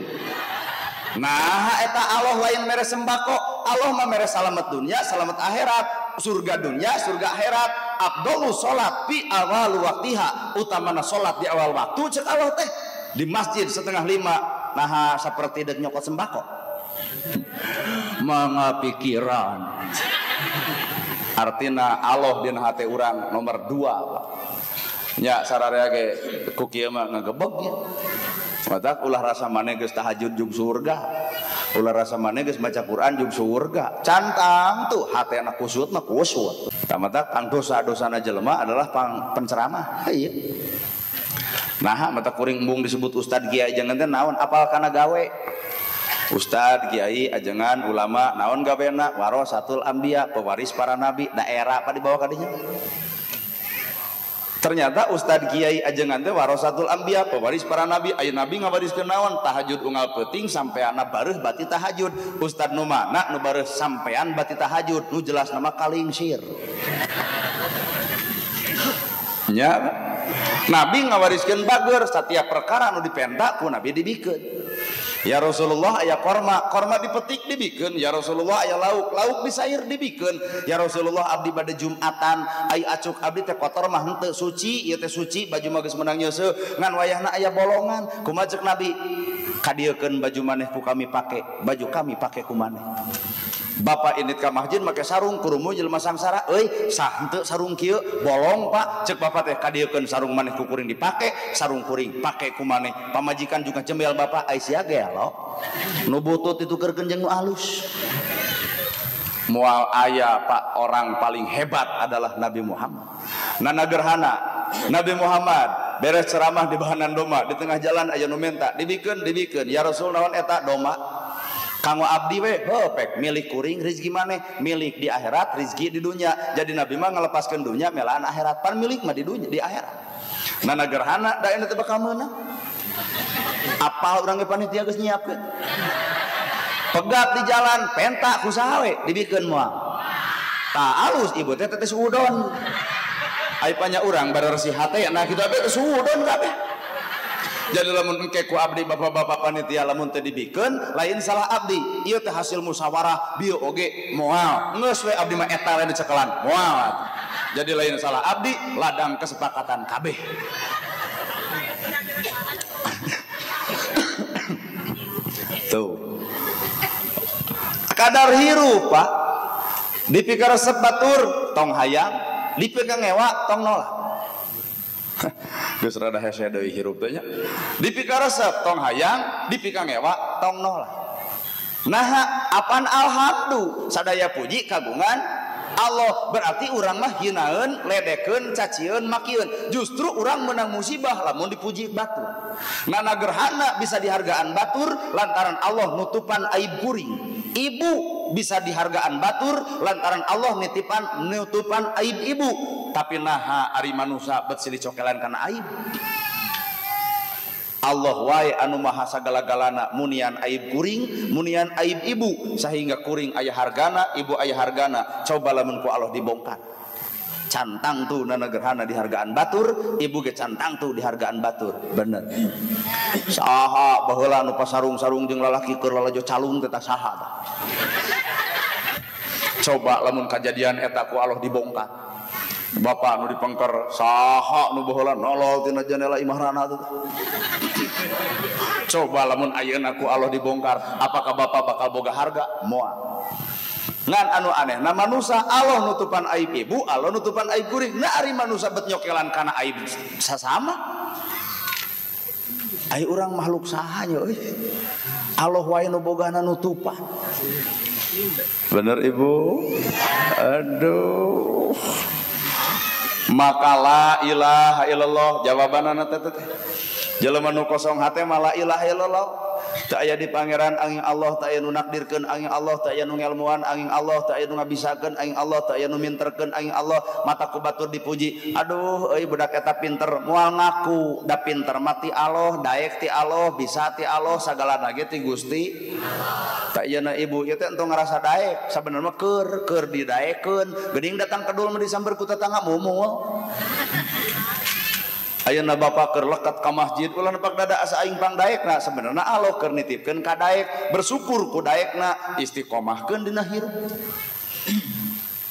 Nah eta Allah lain mere sembako, Allah mah mere salamet dunya, salamet akhirat, surga dunya, surga akhirat. Abdulu sholat fi awal waktiha, utamana sholat di awal waktu cek Allah teh di masjid 4:30 nah seperti dek nyokot sembako. Manga pikiran. Artina Allah dina hate urang nomor 2 Pak. Nya sararea ge ku kieu mah ngagebeg nya. Matak ulah rasa maneh geus tahajud jug surga. Ulah rasa maneh geus maca Quran jug surga. Cantang tuh hatena kusut mah kusut. Tah matak pang dosa-dosana jelema adalah pang penceramah. Ieu. Nah mata kuring embung disebut ustad kiai jangan teh naon apal kana gawe. Ustad kiai ajengan ulama naon gawena warasatul anbiya pewaris para nabi daerah apa dibawa kadinya. Ternyata ustad kiai ajengan teh warasatul anbiya pewaris para nabi, aya nabi ngawariskeun naon tahajud unggal peuting sampeanna bareuh bati tahajud. Ustad nu mana nu bareuh sampean bati tahajud nu jelas nama kalingsir. Nya nabi ngawariskeun bager setiap perkara nu dipenta ku nabi dibikeun. Ya Rasulullah aya korma, korma dipetik dibikeun. Ya Rasulullah aya lauk, lauk disair dibikeun. Ya Rasulullah abdi bade Jumatan, ai acuk abdi teh kotor mah henteu suci, ieu teh suci baju mah geus meunang nyeuseuh, ngan wayahna aya bolongan. Kumaha ceuk Nabi? Kadieukeun baju maneh ku kami pake, baju kami pake ku maneh. Bapak indit ka masjid make sarung kurumu jelema sangsara euy sah henteu sarung kieu bolong Pak ceuk bapak teh kadiekeun sarung maneh ku kuring dipake sarung kuring pake ku maneh pamajikan juga jembel bapak ai sia gelo nu butut ditukerkeun jeung nu alus. Moal aya Pak orang paling hebat adalah Nabi Muhammad. Nana gerhana Nabi Muhammad beres ceramah di bahanan doma di tengah jalan aya nu menta dibikeun dibikeun ya Rasul naon eta doma kanggo abdi we heuh milik kuring rezeki maneh milik di akhirat rezeki di dunia. Jadi Nabi mah ngalepaskeun dunia melaan akhirat pan milik mah di dunia di akhirat. Nana gerhana da eta teh bakal meunang. Apal urang ge panitia geus nyiapkeun. Pegat di jalan penta ku saha we dibikeun moal. Tah alus ibu teh teh suudon. Ai panya urang barersih hate nah kitu abdi teh suudon kabeh. Jadi lamun engke ku abdi bapak-bapak panitia lamun teh dibikeun lain salah abdi ieu teh hasil musyawarah bieu oge moal geus we abdi mah eta lain dicekelan moal. Jadi lain salah abdi ladang kesepakatan kabeh. Tuh kadar hirup Pak dipikir resep batur tong hayang dipikir ngewa tong nolak. Geus rada hese deui hirup teh nya. Dipika resep tong hayang, dipika ngewa tong nolak. Naha apan alhamdu sadaya puji kagungan Allah berarti urang mah hinaeun, ledekeun, cacieun, makieun. Justru urang menang musibah lamun dipuji batur. Nana gerhana bisa dihargaan batur lantaran Allah nutupan aib kuring. Ibu bisa dihargaan batur lantaran Allah nitipan nutupan aib ibu. Tapi naha ari manusa bet silih cokelan kana aib. Allah wae anu maha sagala-galana munian aib kuring, munian aib ibu sehingga kuring aya hargana, ibu aya hargana. Coba lamun ku Allah dibongkar. Cantang tuh nana gerhana dihargaan batur, ibu ge cantang tuh dihargaan batur. Bener. Saha baheula nu pasarung-sarung jeung lalaki keur lalajo calung teh saha tah. Coba lamun kajadian eta ku Allah dibongkar. Bapak nu dipengker saha nu baheula nolol tina jendela imah rana teh. Coba lamun ayeuna ku Allah dibongkar, apakah bapak bakal boga harga? Moal. Ngan anu aneh, na manusa Allah nutupan aib ibu, Allah nutupan aib kuring. Nah ari manusa bet nyokelan kana aib sasama. Ai urang makhluk saha nya euy. Allah wae nu bogana nutupan. Bener ibu? Aduh. Maka la ilaha illallah jawabanana teh teh. Jelema nu kosong hate mah la ilaha illallah. Teu aya di pangeran angin Allah, teu aya nu nakdirkeun angin Allah, teu aya nu ngelmuan angin Allah, teu aya nu ngabisakeun angin Allah, teu aya nu minterkeun angin Allah. Mata ku batur dipuji. Aduh euy budak eta pinter, moal ngaku da pinter mah ti Allah, daek ti Allah, bisa ti Allah, sagalana ge ti Gusti. Tak ieu na ibu ieu teh entong ngarasa daek, sabenerna mah keur keur didaekeun. Geuning datang kedul mah disamber ku tetangga mumul. Ayeuna bapak keur lekat ka masjid ulah nepak dada asa aing pangdaekna sebenarna Allah keur nitipkeun ka daek bersyukur ku daekna istiqomahkeun dina hirup.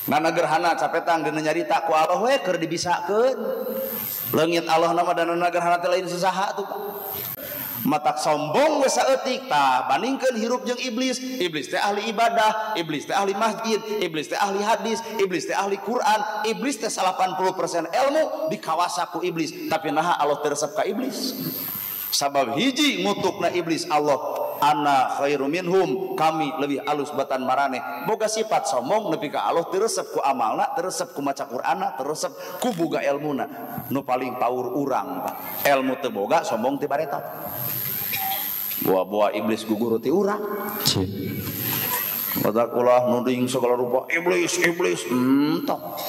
Nana gerhana capetang dina nyarita ku Allah we keur dibisakeun. Leungit Allah nama dan nana gerhana teh lain sasaha tuh Pak. Matak sombong we saeutik tah bandingkeun hirup jeung iblis. Iblis teh ahli ibadah, iblis teh ahli masjid, iblis teh ahli hadis, iblis teh ahli Quran, iblis teh 80% ilmu dikawasa ku iblis. Tapi naha Allah teu resep ka iblis. Sabab hiji ngutukna iblis Allah, Ana khairu minhum, kami lebih alus batan maraneh. Boga sifat sombong nepi ka Allah teu resep ku amalna, teu resep ku maca Qur'anna, teu resep ku boga elmuna. Nu paling paur urang, Pak. Elmu teu boga, sombong ti bareto. Buah-buah iblis guguru ti urang. Badak ulah nuding segala rupa iblis, iblis, entong.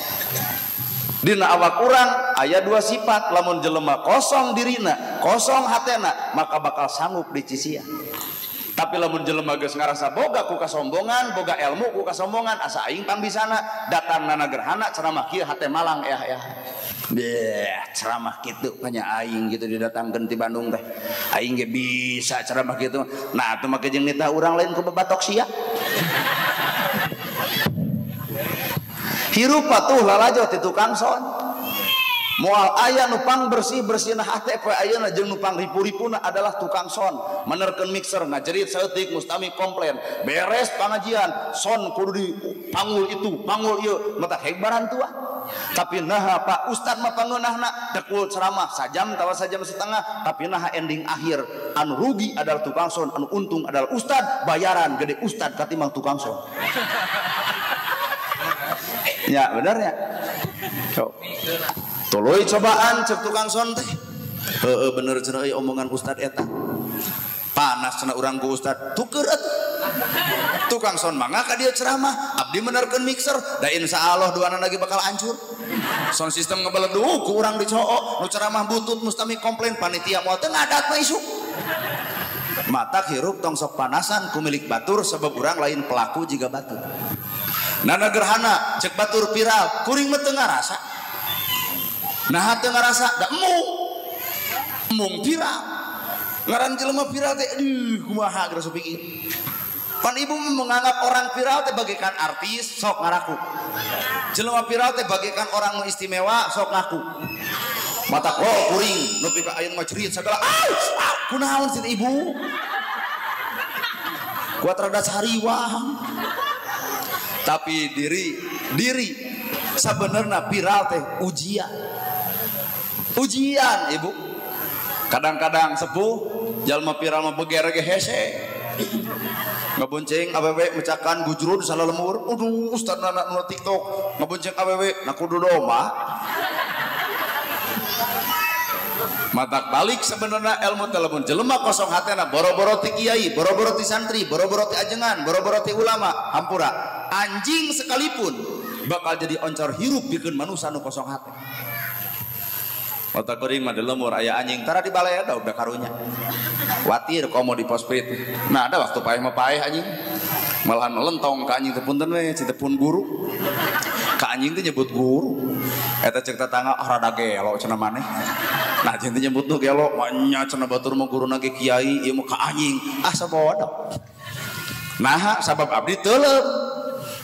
Dina awak urang aya dua sifat, lamun jelema kosong dirina, kosong hatena, maka bakal sanggup dicisia. Tapi lamun jelema geus ngarasa boga ku kasombongan, boga ilmu ku kasombongan, asa aing pangbisana, datang nana gerhana ceramah kieu hate malang eh. Beh, ceramah kitu nya aing gitu didatangkeun ti Bandung teh. Aing ge bisa ceramah kitu. Nah, atuh make jeung nitah urang lain ku babatok sia. Hirup atuh lalajo ti tukang son. Moal aya nu pang bersih-bersihna hate poe ayeuna jeung nu pang ripu-ripuna adalah tukang son. Menerkeun mixer ngajerit saeutik mustami komplain. Beres pangajian, son kudu dipanggul itu, panggul ieu, mata hebaran tua. Tapi naha Pak Ustad mah pangeunahna dekul ceramah sajam tawa sajam setengah, tapi naha ending akhir anu rugi adalah tukang son, anu untung adalah ustad, bayaran gede ustad katimbang tukang son. Ya benar ya. Tuluy cobaan cek tukang son teh. Heeh bener cenah euy omongan ustad eta. Panas cenah urang ku ustad, tuker atuh. Tukang son mangga ka dieu ceramah, abdi menerkeun mixer, da insyaallah duana lagi bakal hancur. Sound system ngebeleduk ku urang dicoo, nu ceramah butut mustami komplain panitia moal teu ngadat mah isuk. Mata hirup tong sok panasan ku milik batur sebab urang lain pelaku jiga batur. Nana gerhana cek batur viral, kuring mah teu ngarasa. Nah teu ngarasa da emung. Emung viral. Ngaran jelema viral teh aduh kumaha geus pikir. Pan ibu menganggap orang viral teh bagaikan artis sok ngaraku. Jelema viral teh bagaikan orang nu istimewa sok ngaku. Mata oh kuring nepi ka ayeuna mah cerit sagala. Ah, kunaon sih ibu? Kuat rada sariwang. Tapi diri sebenarnya viral teh ujian. Ujian ibu. Kadang-kadang sepuh jalma viral mah beger ge hese. Ngabonceng awewe mecakan gujrud salah lemur. Aduh ustad nana nu TikTok ngabonceng awewe na kudu domba. Matak balik sebenarnya ilmu telepon jelema kosong hatena boro-boro ti kiai, boro-boro ti santri, boro-boro ti ajengan, boro-boro ti ulama, hampura. Anjing sekalipun bakal jadi oncor hirup bikin manusia nu kosong hati. Otak kuring mah di lemur aya anjing tara di balai ada udah karunya. Watir komo di posprit. Nah ada waktu paeh mah paeh anjing. Malahan melentong ka anjing teh punten we, teh pun guru. Ka anjing teh nyebut guru. Eta cek tetangga ah rada gelo cenah maneh. Nah jeung teh nyebut nu gelo, nya cenah batur mah guruna ge kiai, ieu mah ka anjing. Ah sabodoh. Naha sabab abdi teuleum.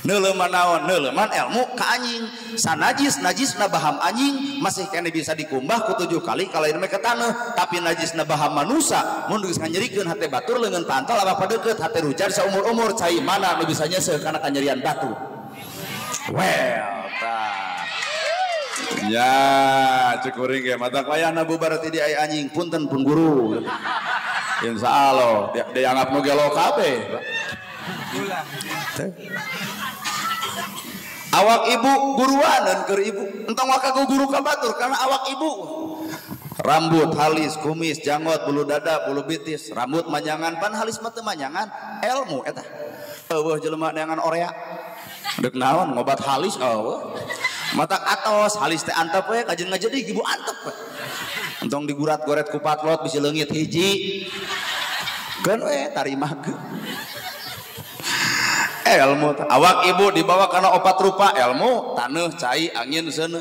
Neuleuman naon? Neuleuman ilmu ka anjing. Sanajis najisna baham anjing masih kene bisa dikumbah ku 7 kali kalain mah ke taneuh, tapi najisna baham manusa mun geus nganyerikeun hate batur leungeun pantol apa deukeut hate rujar saumur-umur cai mana nu bisa nyeseuh kana kanyerian batu. Well tah. Ya, cek kuring ge mata wayahna bubar ti di aya anjing punten pun guru. Insyaallah dianggap nu gelo kabeh. Awak ibu guruan keur ibu entong waka guru ka batur karena awak ibu rambut halis kumis janggot bulu dada bulu betis rambut manjangan pan halis mah teu manjangan ilmu eta eueuh jelema neangan orea deuk naon ngobat halis eueuh matak atos halis teh antep we kajeun ngajedig ibu antep we entong digurat-goret ku patlot bisi leungit hiji keun we tarima ge ilmu awak ibu dibawa karena opat rupa ilmu taneuh cai angin seuneu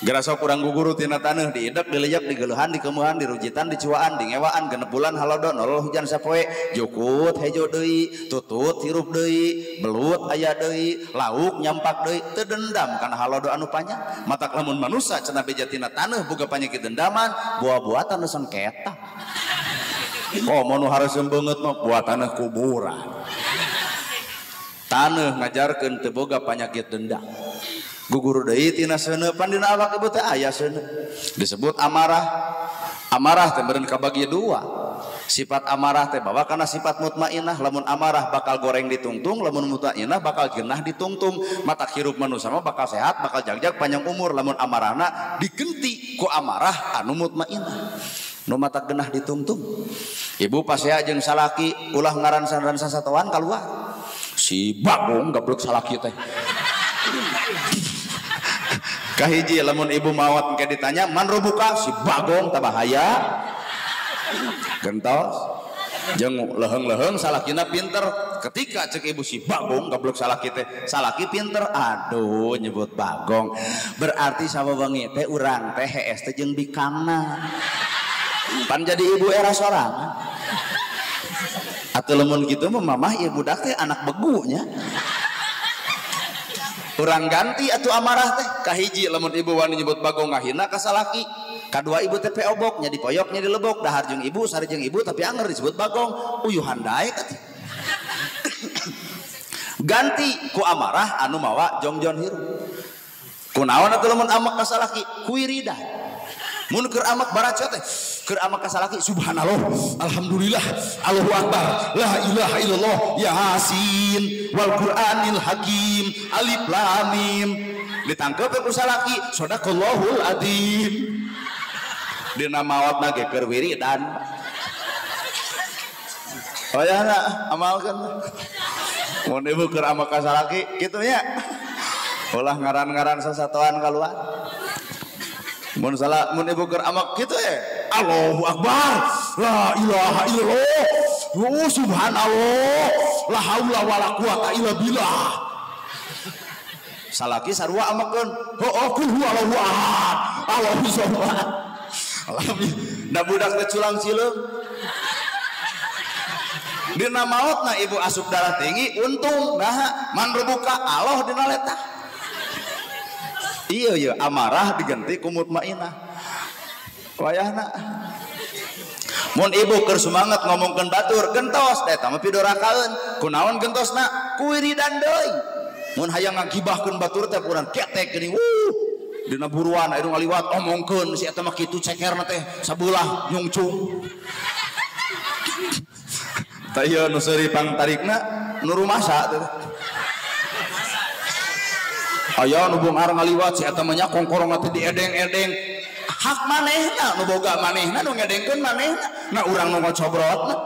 gerasok kurang guguru tina taneuh diidek dilejak digeuleuhan dikemuhan dirujitan dicuaan dingewaan genep bulan halodo nolol hujan sapoe jukut hejo deui tutut hirup deui belut aya deui lauk nyampak deui teu dendam kana halodo anu panjang matak lamun manusa cenah beja tina taneuh boga panyakit dendaman buah-buatan nu sengketa komo nu hareusem beungeut mah buah taneuh kuburan. Taneuh ngajarkeun teu boga panyakit dendam. Gugur deui tina seuneu pan dina awak ibu teh aya seuneu. Disebut amarah. Amarah teh meureun kabagi dua. Sifat amarah teh bawa karena sifat mutmainah. Lamun amarah bakal goreng ditungtung, lamun mutmainah bakal genah ditungtung. Mata hirup manusia mah bakal sehat, bakal jagjag panjang umur. Lamun amarahna digenti ku amarah anu mutmainah. Nu mata genah ditungtung. Ibu pasea jeung salaki ulah ngaran-ngaran sasatoan kaluar. Si bagong gablek salaki teh. Kahiji lamun ibu mawat engke ditanya man rubuka si bagong tah bahaya. Gentos jeung leheng-leheng salakina pinter. Ketika cek ibu si bagong gablek salaki teh, salaki pinter, aduh nyebut bagong berarti sawewengi teh urang teh hees teh jeung bikangna. Pan jadi ibu era sorangan atuh lamun kitu mah mamah ieu budak teh anak begunya. Urang ganti atuh amarah teh. Kahiji lamun ibu wani nyebut bagong ngahina ka salaki. Kadua ibu teh obok nya dipoyok nya dilebok dahar jeung ibu sare jeung ibu tapi anger disebut bagong uyuhan daek atuh. Ganti ku amarah anu mawa jongjon hirup. Kunaon atuh lamun amak ka salaki ku wiridan. Mun keur amak baraca teh keur amak ka salaki subhanallah alhamdulillah Allahu akbar la ilaha illallah yasin wal qur'anil hakim alif lam mim. Ditangkep ku salaki sadaqallahul adzim. Dina maotna ge keur wiridan. Wayahna amalkeun. Mun ibu keur amak ka salaki kitu nya. Ulah ngaran-ngaran sasatoan kaluar. Mun salah mun ibu keur amak kitu ya. Allahu akbar la ilaha illallah wa subhanallah la haula wala quwata illa billah. Salaki sarua amakeun. Heuh kul huwallahu ahad. Allahu samad. Da budak teh culang cileung. Dina maotna ibu asup darah tinggi untung naha man rubuka Allah dina letah. Iya iya amarah diganti ku mutmainah. Wayahna mun ibu keur semangat ngomongkeun batur gentos da eta mah pidorakaeun. Kunaon gentosna? Ku wiridan deui. Mun hayang ngagibahkeun batur teh urang ketek geuning wuh dina buruan aya nu ngaliwat omongkeun si eta mah kitu cekerna teh sabelah nyungcung. Tah ieu nu seuri pangtarikna nu rumasa teh. Aya nu beunghar ngaliwat si eta mah nya kongkorongna teh diedeng-edeng. Hak manehna nu boga manehna nu ngedengkeun manehna. Nah urang nu ngocobrotna.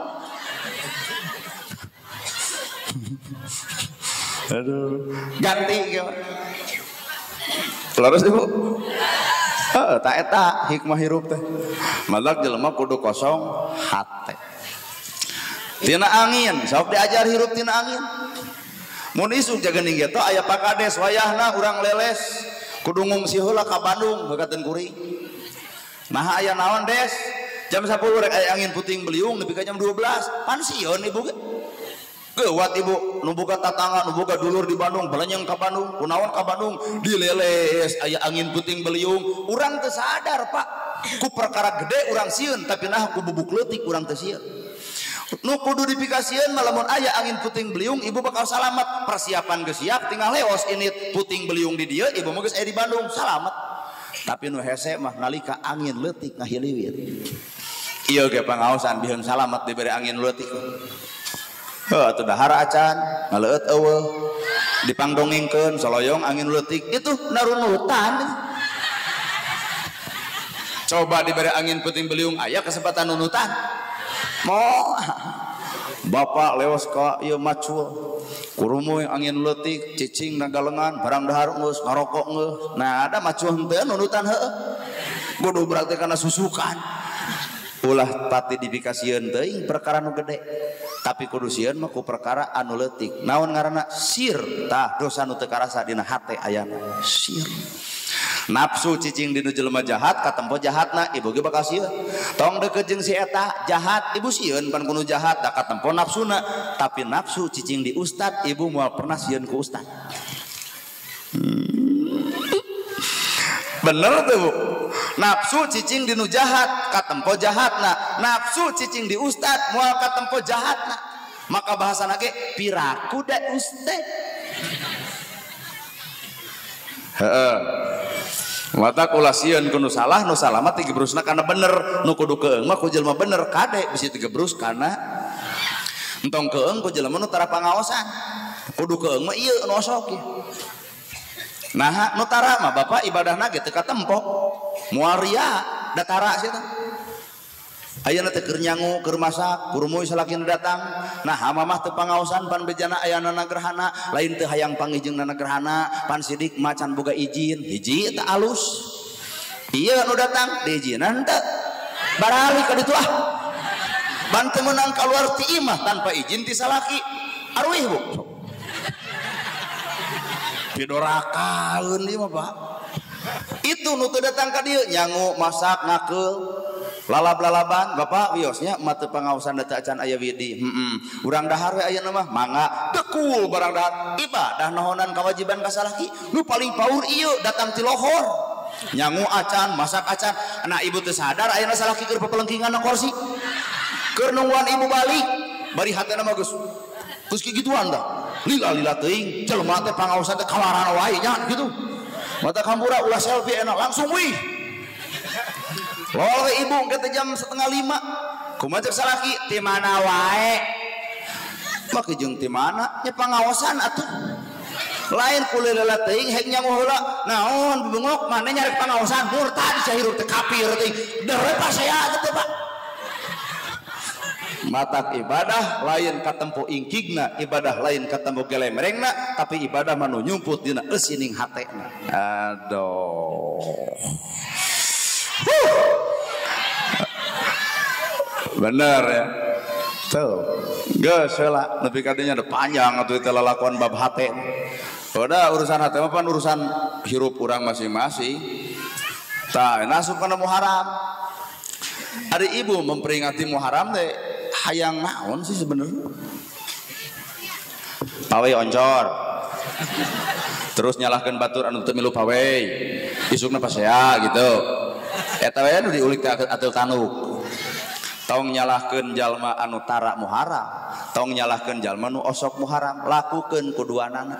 Aduh, ganti kieu. Leres ibu? Heeh, ta eta hikmah hirup teh. Matak jelema kudu kosong hate. Tina angin, sok diajar hirup tina angin. Mun isuk jagening geto aya pakades wayahna urang leles kudu ngungsi heula ka Bandung heukateun kuring. Nah aya naon des? Jam 10 rek aya angin puting beliung nepi ka jam 12. Pan sieun ibu ge. Geuwat ibu nu boga tatangga nu boga dulur di Bandung balenyeng ka Bandung kunaon ka Bandung dileles aya angin puting beliung urang teu sadar Pak. Ku perkara gede urang sieun tapi nah ku bubuk leutik urang teu sieun. Nu kudu dipikasieun mah lamun aya angin puting beliung ibu bakal salamet. Persiapan geus siap tinggal leos ini puting beliung di dieu ibu mah geus aya di Bandung salamet. Tapi nu hese mah nalika angin leutik ngahiliwir. Ieu ge pangaosan biheun salamet dibere angin leutik. Heuh atuh dahar acan ngaleueut eueuh dipangdongengkeun soloyong angin leutik itu narunutan. Coba dibere angin puting beliung aya kesempatan nunutan. Mo bapak leos ka ieu macul kurumuy angin leutik cicing na galengan barang dahar geus ngarokok geus. Nah ada macul henteu nunutan heueuh. Kudu berarti kana susukan. Ulah pati dipikasieun teuing perkara nu gede. Tapi kudu sieun mah ku perkara anu leutik. Naon ngaranna? Sir. Tah dosa nu teu karasa dina hate ayana. Sir. Nafsu cicing dinu jelema jahat katempo jahatna ibu ge bakal sieun. Tong deukeut jeung si eta jahat ibu sieun pan kudu jahat da katempo nafsuna. Tapi nafsu cicing di ustad ibu moal pernah sieun ku ustad. Bener tuh Bu. Nafsu cicing dinu jahat katempo jahatna. Nafsu cicing di ustad moal katempo jahatna. Maka bahasana ge piraku da ustad. Heeh. Mata ulah sieun ku nu salah, nu salah mah tigebrusna kana bener, nu kudu keung mah ku jelema bener kade bisi tigebrus kana entong keung ku jelema nu tara pangaosan. Kudu keung mah ieu nu osok ieu. Nah, nu tara mah bapak ibadahna ge teu katempo. Moal ria da tara sia teh. Ayeuna teh keur nyangu, keur masak, kurumuy salakina datang. Nah, mamah teu pangaosan pan bejana ayana gerhana, lain teu hayang panggih jeung gerhana, pan sidik macan boga izin, hiji teh alus. Ieu nu datang diizinan teu. Baralik ka ditu ah. Ban teu meunang kaluar ti imah tanpa izin ti salaki. Aruih bu. Pidorakaeun ieu mah Pak. Itu nu teu datang ka dieu nyangu, masak, ngakeul. Lalab-lalaban bapak wiosnya mata pangaosan data acan aya widi. Urang dahar we ayeuna mah mangga dekul barang dahar ibadah nohonan kewajiban ka salaki nu paling paur ieu datang ti lohor nyangu acan masak acan. Nah ibu teu sadar ayeuna salaki keur pepelengkingan na kursi keur nungguan ibu balik bari hatena mah geus geus kigituan tah lila-lila teuing jelema teh pangaosan teh kawarana wae nya gitu mata kampura ulah selfie enak langsung wih. Lol ibu kata jam 4:30 kumaha cek salaki ti mana wae make jeung ti mana nya pangaosan atuh lain kuleula teuing hek nyangu heula naon bebengok mane nyarek pangaosan murtad sahirup teh kafir teuing dere pasea teh Pak. Matak ibadah lain katempo ingkigna, ibadah lain katempo gelemerengna, tapi ibadah mah nu nyumput dina eusining hatena. Aduh. Bener ya. Tuh. Geus heula nepi ka dinya panjang atuh teh lalakuan bab hate. Udah urusan hate mah pan urusan hirup urang masing-masing. Tah asup kana Muharram. Ari ibu memperingati Muharram teh hayang naon sih sebenarnya? Pawe oncor. Terus nyalahkeun batur anu teu milu pawe. Isukna pasea gitu. Eta we nu diulik teh ateul tanuk. Tong nyalahkeun jalma anu tara Muharram, tong nyalahkeun jalma nu osok Muharram, lakukeun kuduanana.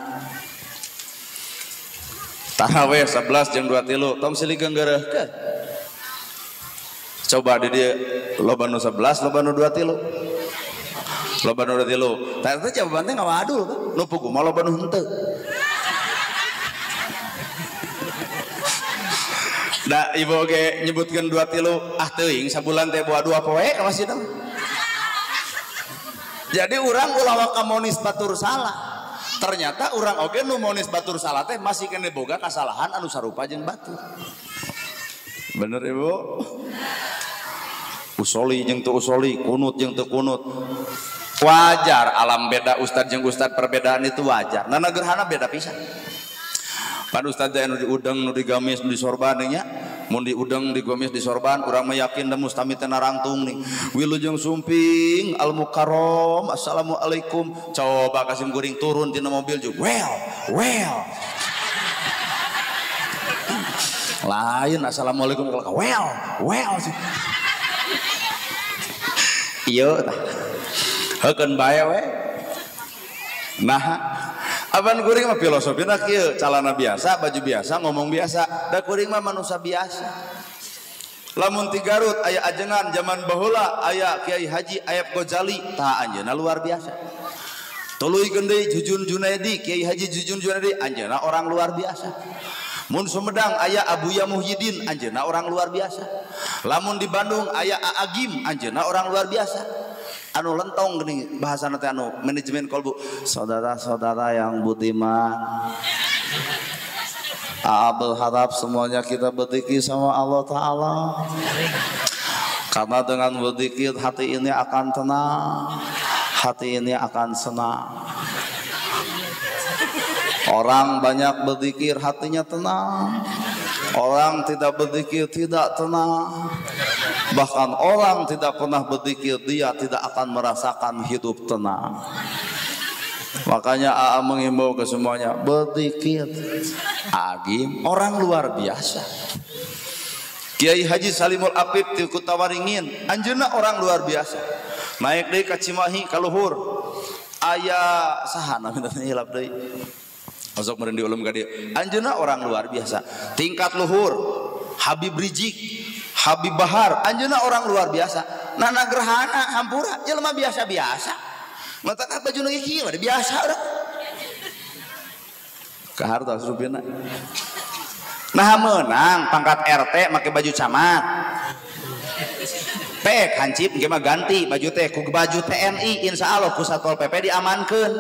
Tarawih 11 jeung 23, tong silih geunggeureuhkeun. Coba di dieu loba nu 11, loba nu 23. Loba nu 23. Tah eta jawaban teh ngawadul, nu puguh mah loba nu henteu. Da ibu oge nyebutkeun 23 ah teuing sabulan teh boa 2 poe ka masjid. Jadi urang ulah waka monis batur salah. Ternyata urang oge nu monis batur salah teh masih kene boga kasalahan anu sarupa jeung batur. Bener ibu? Usoli jeung teu usoli, kunut jeung teu kunut. Wajar alam beda ustad jeung ustad perbedaan itu wajar. Nana gerhana beda pisan. Pan ustad teh nu diudeng, nu digamis, nu disorban nya. Mun diudeng, digamis, disorban, urang mah yakin da mustami teh narangtung nih. Wilujeng sumping, al mukarram, assalamualaikum. Coba kasim guring turun tina mobil juga. Well, well. Lain assalamualaikum well, well. Ieu tah. Heukeun bae we. Nah, apan kuring mah filosofina kieu, calana biasa, baju biasa, ngomong biasa. Da kuring mah manusia biasa. Lamun ti Garut aya ajengan zaman baheula aya Kiai Haji Ayab Gozali, tah anjeunna luar biasa. Tuluy deui Jujun Junaidi, Kiai Haji Jujun Junaidi anjeunna orang luar biasa. Mun Sumedang aya Abuya Muhyiddin anjeunna orang luar biasa. Lamun di Bandung aya Agim anjeunna orang luar biasa. Anu lentong geuning bahasana teh anu manajemen kolbu. Saudara-saudara yang budiman, Aa berharap semuanya kita berzikir sama Allah Ta'ala. Karena dengan berzikir hati ini akan tenang, hati ini akan senang. Orang banyak berzikir hatinya tenang. Orang tidak berzikir tidak tenang. Bahkan orang tidak pernah berzikir dia tidak akan merasakan hidup tenang. Makanya AA mengimbau ke semuanya berzikir. Agim orang luar biasa. Kiai Haji Salimul Afif ti Kutawaringin anjeunna orang luar biasa. Naik deui ka Cimahi ka luhur. Aya saha namina hilap deui. Osok meureun diulem ka dieu. Anjeunna orang luar biasa. Tingkat luhur Habib Rizik, Habib Bahar, anjeunna orang luar biasa. Nana gerhana hampura jelema biasa-biasa. Matak baju nu kieu biasa urang. Kahartos rupina. Nah menang pangkat RT make baju camat. Pek hancip engke mah ganti baju teh ku baju TNI, insya Allah ku Satpol PP diamankeun.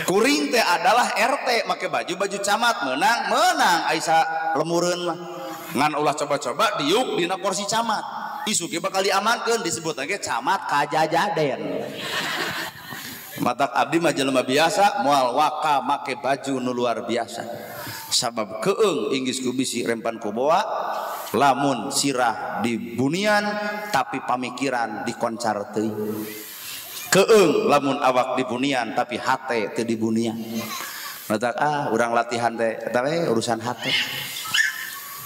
Kuring teh adalah RT make baju camat, menang aisa lemureun mah. Ngan ulah coba-coba diuk dina kursi camat. Isu ge bakal diamankeun disebut lagi camat kajajaden. Matak abdi mah jelema biasa moal waka make baju nu luar biasa. Sabab keung inggis ku bisi rempan ku boa lamun sirah di bunian tapi pamikiran dikoncar teuing. Keung lamun awak di bunian tapi hate teu di bunian. Matak urang latihan teh eta we urusan hate.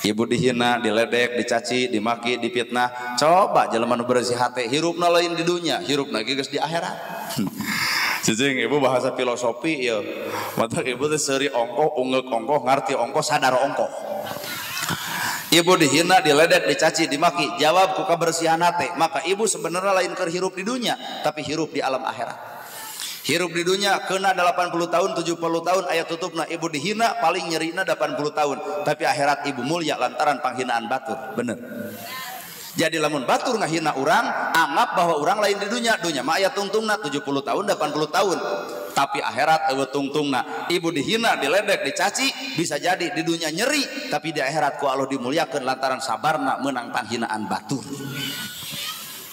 Ibu dihina, diledek, dicaci, dimaki, dipitnah. Coba jelema nu bersih hate hirupna lain di dunya, hirupna ge geus di akhirat. Cicing ibu bahasa filosofi ya. Matak ibu teh seuri ongkoh, ungeuk ongkoh, ngarti ongkoh, sadar ongkoh. Ibu dihina, diledek, dicaci, dimaki, jawab ku kabersihan hate. Maka ibu sebenarnya lain keur hirup di dunya, tapi hirup di alam akhirat. Hirup di dunia kena 80 tahun, 70 tahun ayat tutupna ibu dihina paling nyerina 80 tahun, tapi akhirat ibu mulia lantaran panghinaan batur. Bener. Jadi lamun batur ngahina urang, anggap bahwa urang lain di dunia, dunia mah aya tungtungna 70 tahun, 80 tahun. Tapi akhirat eueuh tungtungna. Ibu dihina, diledek, dicaci, bisa jadi di dunia nyeri, tapi di akhirat ku Allah dimuliakeun lantaran sabarna meunang panghinaan batur.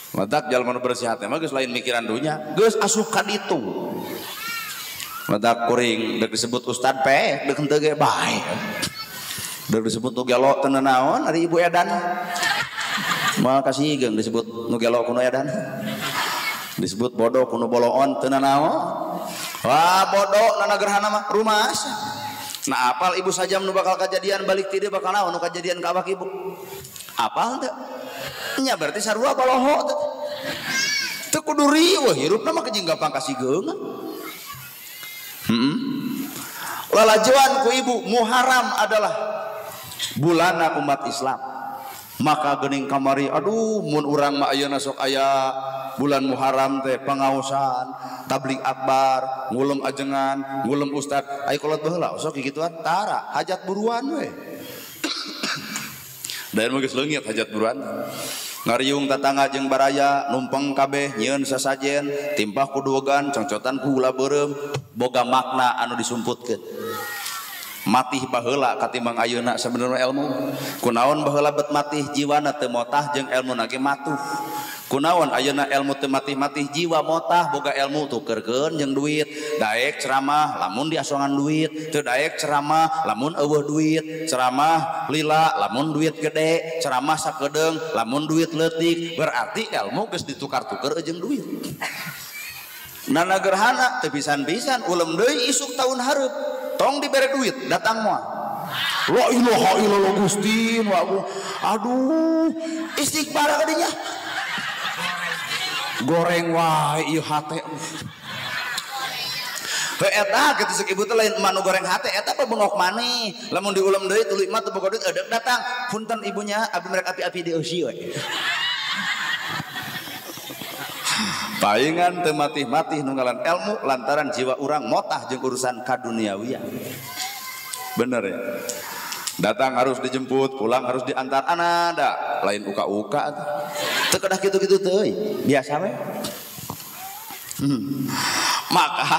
Matak jalma nu bersih hate mah geus lain mikiran dunya, geus asup ka ditu. Matak kuring deuk disebut ustad pe, deuk henteu ge bae. Deuk disebut nu gelo teu naon ari ibu edan. Moal kasih geung disebut nu gelo ku nu edan. Disebut bodoh ku nu boloon teu naon. Wah bodoh nana gerhana mah rumas. Nah apal ibu sajam nu bakal kajadian balik ti dieu bakal naon nu kajadian ka awak ibu. Apal teu? Nya berarti sarua baloho teh. Teu kudu riweuh hirupna mah jeung gampang kasigeungan. Lalajoan ku ibu Muharram adalah bulana umat Islam. Maka geuning kamari aduh mun urang mah ayeuna sok aya bulan Muharram teh pangaosan, tabligh akbar, ngulem ajengan, ngulem ustad. Aya kolot baheula sok kikituan tara hajat buruan we. Dan mah geus leungit hajat buruan. Ngariung tatangga jeung baraya, numpeng kabeh nyieun sasajen, timpah ku duogan, congcotan ku gula beureum, boga makna anu disumputkeun. Matih baheula katimbang ayeuna sabenerna ilmu. Kunaon baheula bet matih jiwana teu motah jeung elmuna ge matuh. Kunaon ayeuna ilmu teu matih-matih jiwa motah boga ilmu tukerkeun jeung duit. Daek ceramah lamun diasongan duit, teu daek ceramah lamun eueuh duit, ceramah lila lamun duit gede, ceramah sakedeung lamun duit leutik, berarti ilmu geus ditukar-tuker jeung duit. Nana gerhana teu pisan-pisan ulem deui isuk tahun hareup. Tong dibere duit datang moal. La ilaha illallah Gusti, aduh istighfar kadinya. Goreng wae ieu hate. Heuh eta kitu seuk ibu teh lain emak nu goreng hate eta bengok maneh. Lamun diulem deui tuluy mah teu boga duit eudeuk datang. Punten ibunya abdi merek api-api di eusi we. Paingan teu matih-matih nunggalan ilmu lantaran jiwa urang motah jeung urusan kaduniawian. Bener ya? Datang harus dijemput, pulang harus diantar. Anada lain uka-uka teu kedah kitu-kitu teuy, biasa we. Maka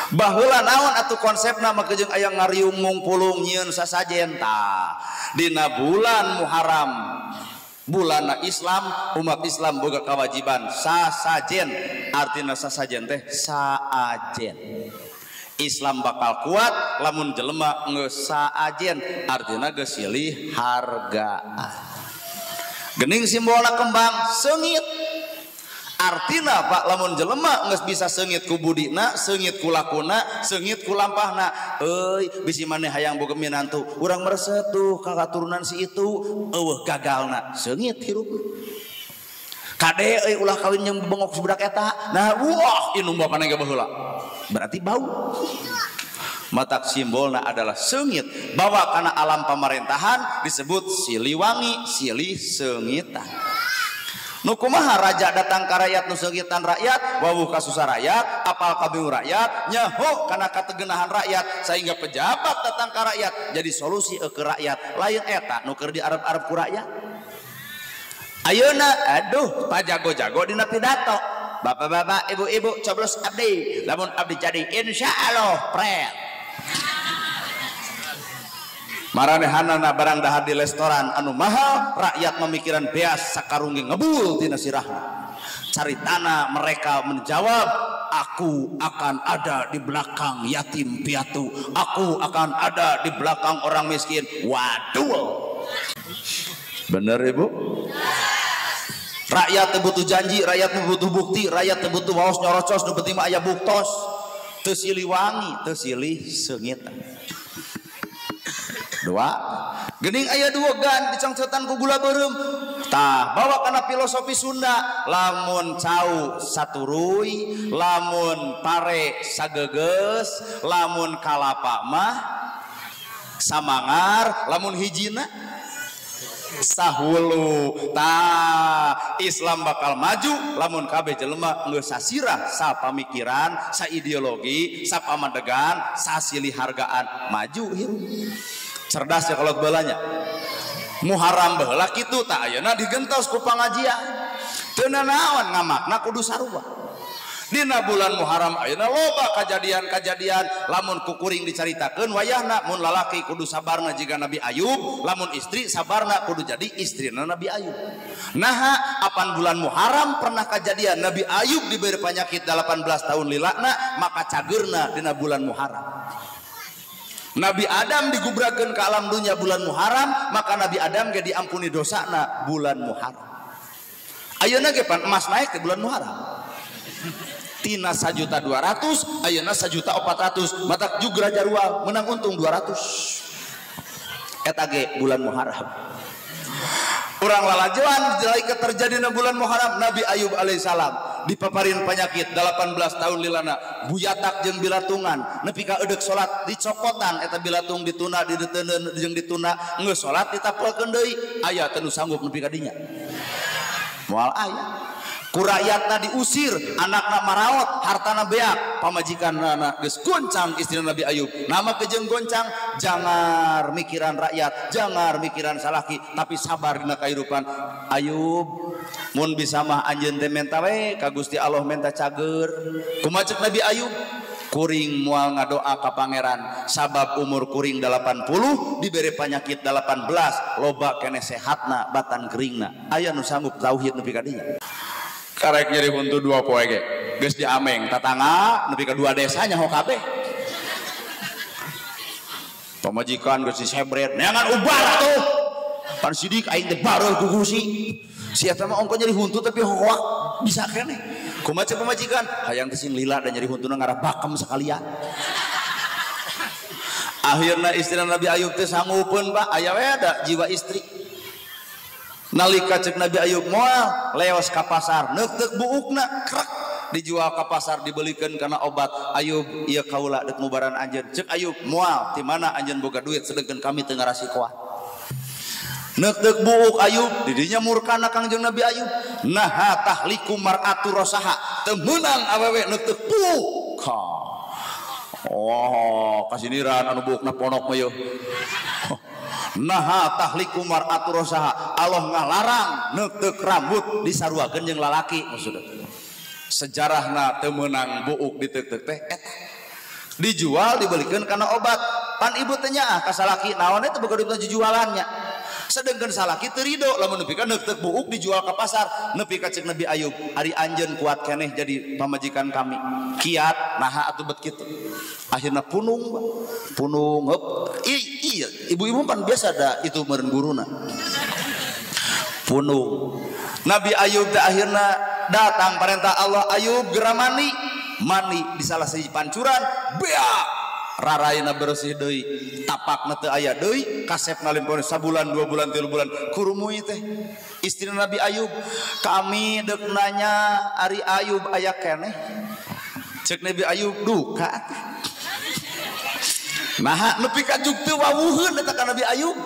baheula naon atuh konsepna mah jeung aya ngariung mungpulung nyieun sasajen tah. Dina bulan Muharram, bulana Islam, umat Islam boga kewajiban sasajen. Artina sasajen teh saajen. Islam bakal kuat lamun jelema geus saajen, artina geus silih hargaan. Gening simbolna kembang seungit. Artina Pak lamun jelema geus bisa seungit ku budina, seungit ku lakuna, seungit ku lampahna. Euy, bisi maneh hayang boga minantu, urang mereset tuh ka katurunan si itu, eueuh gagalna, seungit hirup. Kade euy ulah kawin jeung bengok si budak eta. Nah, wah indung bapana ge baheula. Berarti bau. Matak simbolna adalah seungit. Bawa kana alam pemerintahan disebut Siliwangi, silih seungitan. Nu kumaha raja datang ka rakyat nu seungitan rakyat, wawuh kasusah rakyat, apal kabingung rakyat, nyaho kana kategenahan rakyat sehingga pejabat datang ka rakyat jadi solusi ke rakyat. Lain eta nu keur diarep-arep ku rakyat. Ayeuna aduh pajago-jago dina pidato. Bapak-bapak, ibu-ibu coblos abdi. Lamun abdi jadi insyaallah pret. Maranehanana barang dahar di restoran anu mahal, rakyat memikiran beas sakarung ge ngebul tina sirahna. Caritana mereka menjawab, aku akan ada di belakang yatim piatu, aku akan ada di belakang orang miskin. Waduh. Bener ibu? Rakyat butuh janji, rakyat butuh bukti, rakyat butuh waos nyorocos, nu penting mah aya buktos. Teu Siliwangi, teu silih seungitan. Dua, gening aya dua gan dicangcetan ku gula beureum. Tah, bawa kana filosofi Sunda, lamun cau saturuy, lamun pare sageges, lamun kalapa mah samangar, lamun hijina sahulu. Tah, Islam bakal maju lamun kabeh jelema geus sasirah sapamikiran, saideologi, sapamadegan, sasilih hargaan, maju hirup. Cerdas ya kalau balanya. Muharram baheula kitu tah ayeuna digentos ku pangajian. Teu nanaon ngamakna kudu sarua. Dina bulan Muharram ayeuna loba kajadian-kajadian lamun ku kuring dicaritakeun wayahna mun lalaki kudu sabarna jiga Nabi Ayub, lamun istri sabarna kudu jadi istrina Nabi Ayub. Naha apan bulan Muharram pernah kajadian Nabi Ayub diberi penyakit 18 tahun lilakna, maka cageurna dina bulan Muharram. Nabi Adam digubrakeun ke alam dunia bulan Muharram, maka Nabi Adam ge diampuni dosana bulan Muharram. Ayeuna ge pan emas naik ke bulan Muharram. Tina 1.200.000, ayeuna 1.400.000, matak jugra jarua menang untung 200. Eta ge bulan Muharram. Urang lalajoan jalaika terjadi na bulan Muharram Nabi Ayub alaihissalam dipaparin penyakit 18 tahun lilana buyatak jeung bilatungan nepi ka eudek salat dicokotan eta bilatung dituna dideuteun jeung dituna geus salat ditapelkeun deui aya teu nu sanggup nepi ka dinya moal aya. Ku rakyatna diusir, anakna maraot, hartana beak, pamajikanna geus goncang istrina Nabi Ayub. Nama kejeng goncang, jangar mikiran rakyat, jangar mikiran salaki, tapi sabar dina kahirupan. Ayub, mun bisa mah anjeun teh menta we ka Gusti Allah menta cager. Kumaha ceuk Nabi Ayub? Kuring moal ngadoa ka pangeran sabab umur kuring 80 dibere penyakit 18 loba keneh sehatna batan keringna. Aya nu sanggup tauhid nepi ka dinya. Karek nyeri huntu 2 poe ge geus diameng tatangga nepi ka 2 desa nyaho kabeh. Pamajikan geus disebret neangan ubar atuh. Pan sidik aing teh bareuh ku gusi. Si eta mah ongko nyeri huntu tapi hoak bisa keneh. Kumaha ceuk pamajikan hayang teh sing lila dan nyeri huntuna ngarah bakem sakalian. Akhirna istri Nabi Ayub teh sanggupeun Pak, aya we da jiwa istri. Nalika cek Nabi Ayub moal leos ka pasar neuk-neuk buukna krek dijual ka pasar dibelikeun kana obat. Ayub ieu kaula deuk mubaran anjeun. Cek Ayub moal ti mana anjeun boga duit sedengkeun kami teu ngarasikoan. Neuk-neuk buuk Ayub didinya murkana Kangjeng Nabi Ayub. Naha tahliku mar'atu rosaha teu meunang awewe neuk-neuk buuk. Ha. Oh, kasiniran anu buukna ponok mah yeuh. Naha tahliku mar'atu rosaha, Allah ngalarang neuk-neuk rambut disaruakeun jeung lalaki maksudna. Sejarahna teu meunang buuk diteuk-teuk teh eta. Dijual dibelikeun kana obat. Pan ibu teh nyaah ka salaki naon eta boga duit jualannya. Sedengkeun salaki teu rido lamun nepi ka neuk-neuk buuk dijual ka pasar nepi ka ceuk Nabi Ayub, ari anjeun kuat keneh jadi pamajikan kami. Kiat naha atuh bet kitu. Akhirna punung, punung heup. Iya, ibu-ibu pan biasa da itu meureun guruna. Punung. Nabi Ayub teh akhirna datang perintah Allah, Ayub geura mani. Mani di salah sahiji pancuran, beak. Raraina bersih deui, tapakna teu aya deui, kasep ngalimpon sabulan, 2 bulan, 3 bulan, kurumui teh. Istri Nabi Ayub, kami deuk nanya ari Ayub aya keneh. Cek Nabi Ayub duka. Nah, nepi ka jug teu wawuheun eta ka Nabi Ayub.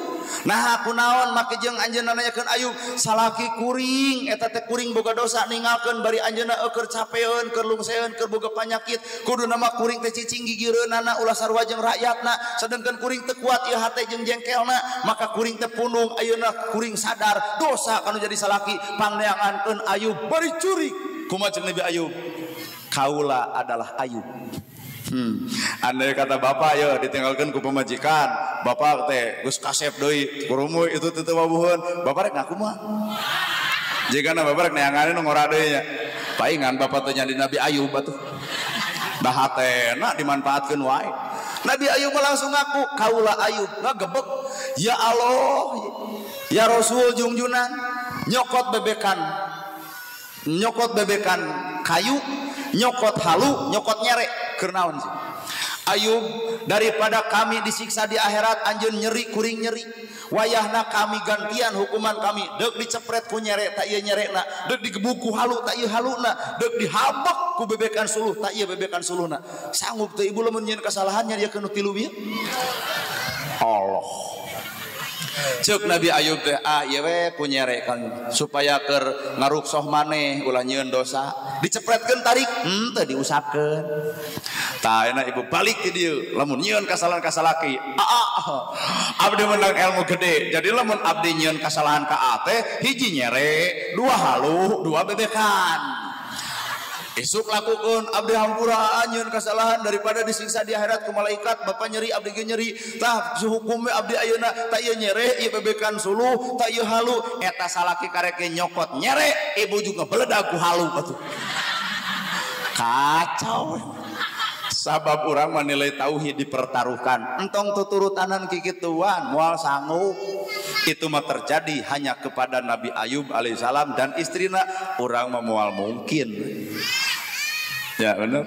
Nah, kunaon make jeung anjeunna nanyakeun Ayub, salaki kuring eta teh kuring boga dosa ninggalkeun bari anjeunna keur capeun, keur lungseun, keur boga panyakit. Kuduna mah kuring teh cicing gigireunana ulah sarua jeung rakyatna, sedengkeun kuring teu kuat ieu hate jeung jengkelna, maka kuring teh pundung ayeuna kuring sadar dosa kanu jadi salaki, pangneangankeun Ayub bari curi. Kumaha jeung Nabi Ayub? Kaula adalah Ayub. Andai kata bapak ya ditinggalkan ku pemajikan, bapak teh geus kasep deui, kurumuy itu teu wawuheun, bapak rek ngaku mah. Jigana bapak rek neangan nu ngora deui nya. Paingan bapak teh nyadi Nabi Ayub atuh. Dah hatena dimanfaatkeun wae. Nabi Ayub langsung ngaku, kaula Ayub ngagebek, ya Allah, ya Rasul jungjunan, nyokot bebekan kayu, nyokot halu, nyokot nyerek. Keur naon sih? Ayub, daripada kami disiksa di akhirat anjeun nyeri kuring nyeri. Wayahna kami gantian hukuman kami, deuk dicepret ku nyerek tak ieu nyerekna, deuk digebuk ku halu tak ieu haluna, deuk dihabek ku bebekan suluh tak ieu bebekan suluhna. Sanggup teu ibu lamun nyieun kesalahannya dia kenu tilu ieu? Allah. Ceuk Nabi Ayub teh ah ieu we ku nyerek kan supaya keur ngaruksoh maneh ulah nyieun dosa. Dicepretkeun tarik, henteu diusapkeun. Tah enak ibu balik ti dieu lamun nyieun kasalahan ka salaki. Abdi menang ilmu gede. Jadi lamun abdi nyieun kasalahan ka A teh hiji nyere, 2 halu, 2 bebekan. Esuk lakukan abdi hampura nyieun kesalahan daripada disiksa di akhirat ku malaikat, bapak nyeri abdi ge nyeri. Tah hukumna abdi ayeuna tah ieu nyere, ieu bebekan suluh, tah ieu halu, eta salaki karek ge nyokot nyere, ibu juga beledag ku halu atuh. Kacau. Sabab urang menilai tauhid dipertaruhkan. Entong tuturutanan kikituan moal sanggup. Itu mah terjadi hanya kepada Nabi Ayub alaihissalam dan istrina. Urang mah moal mungkin. Ya bener.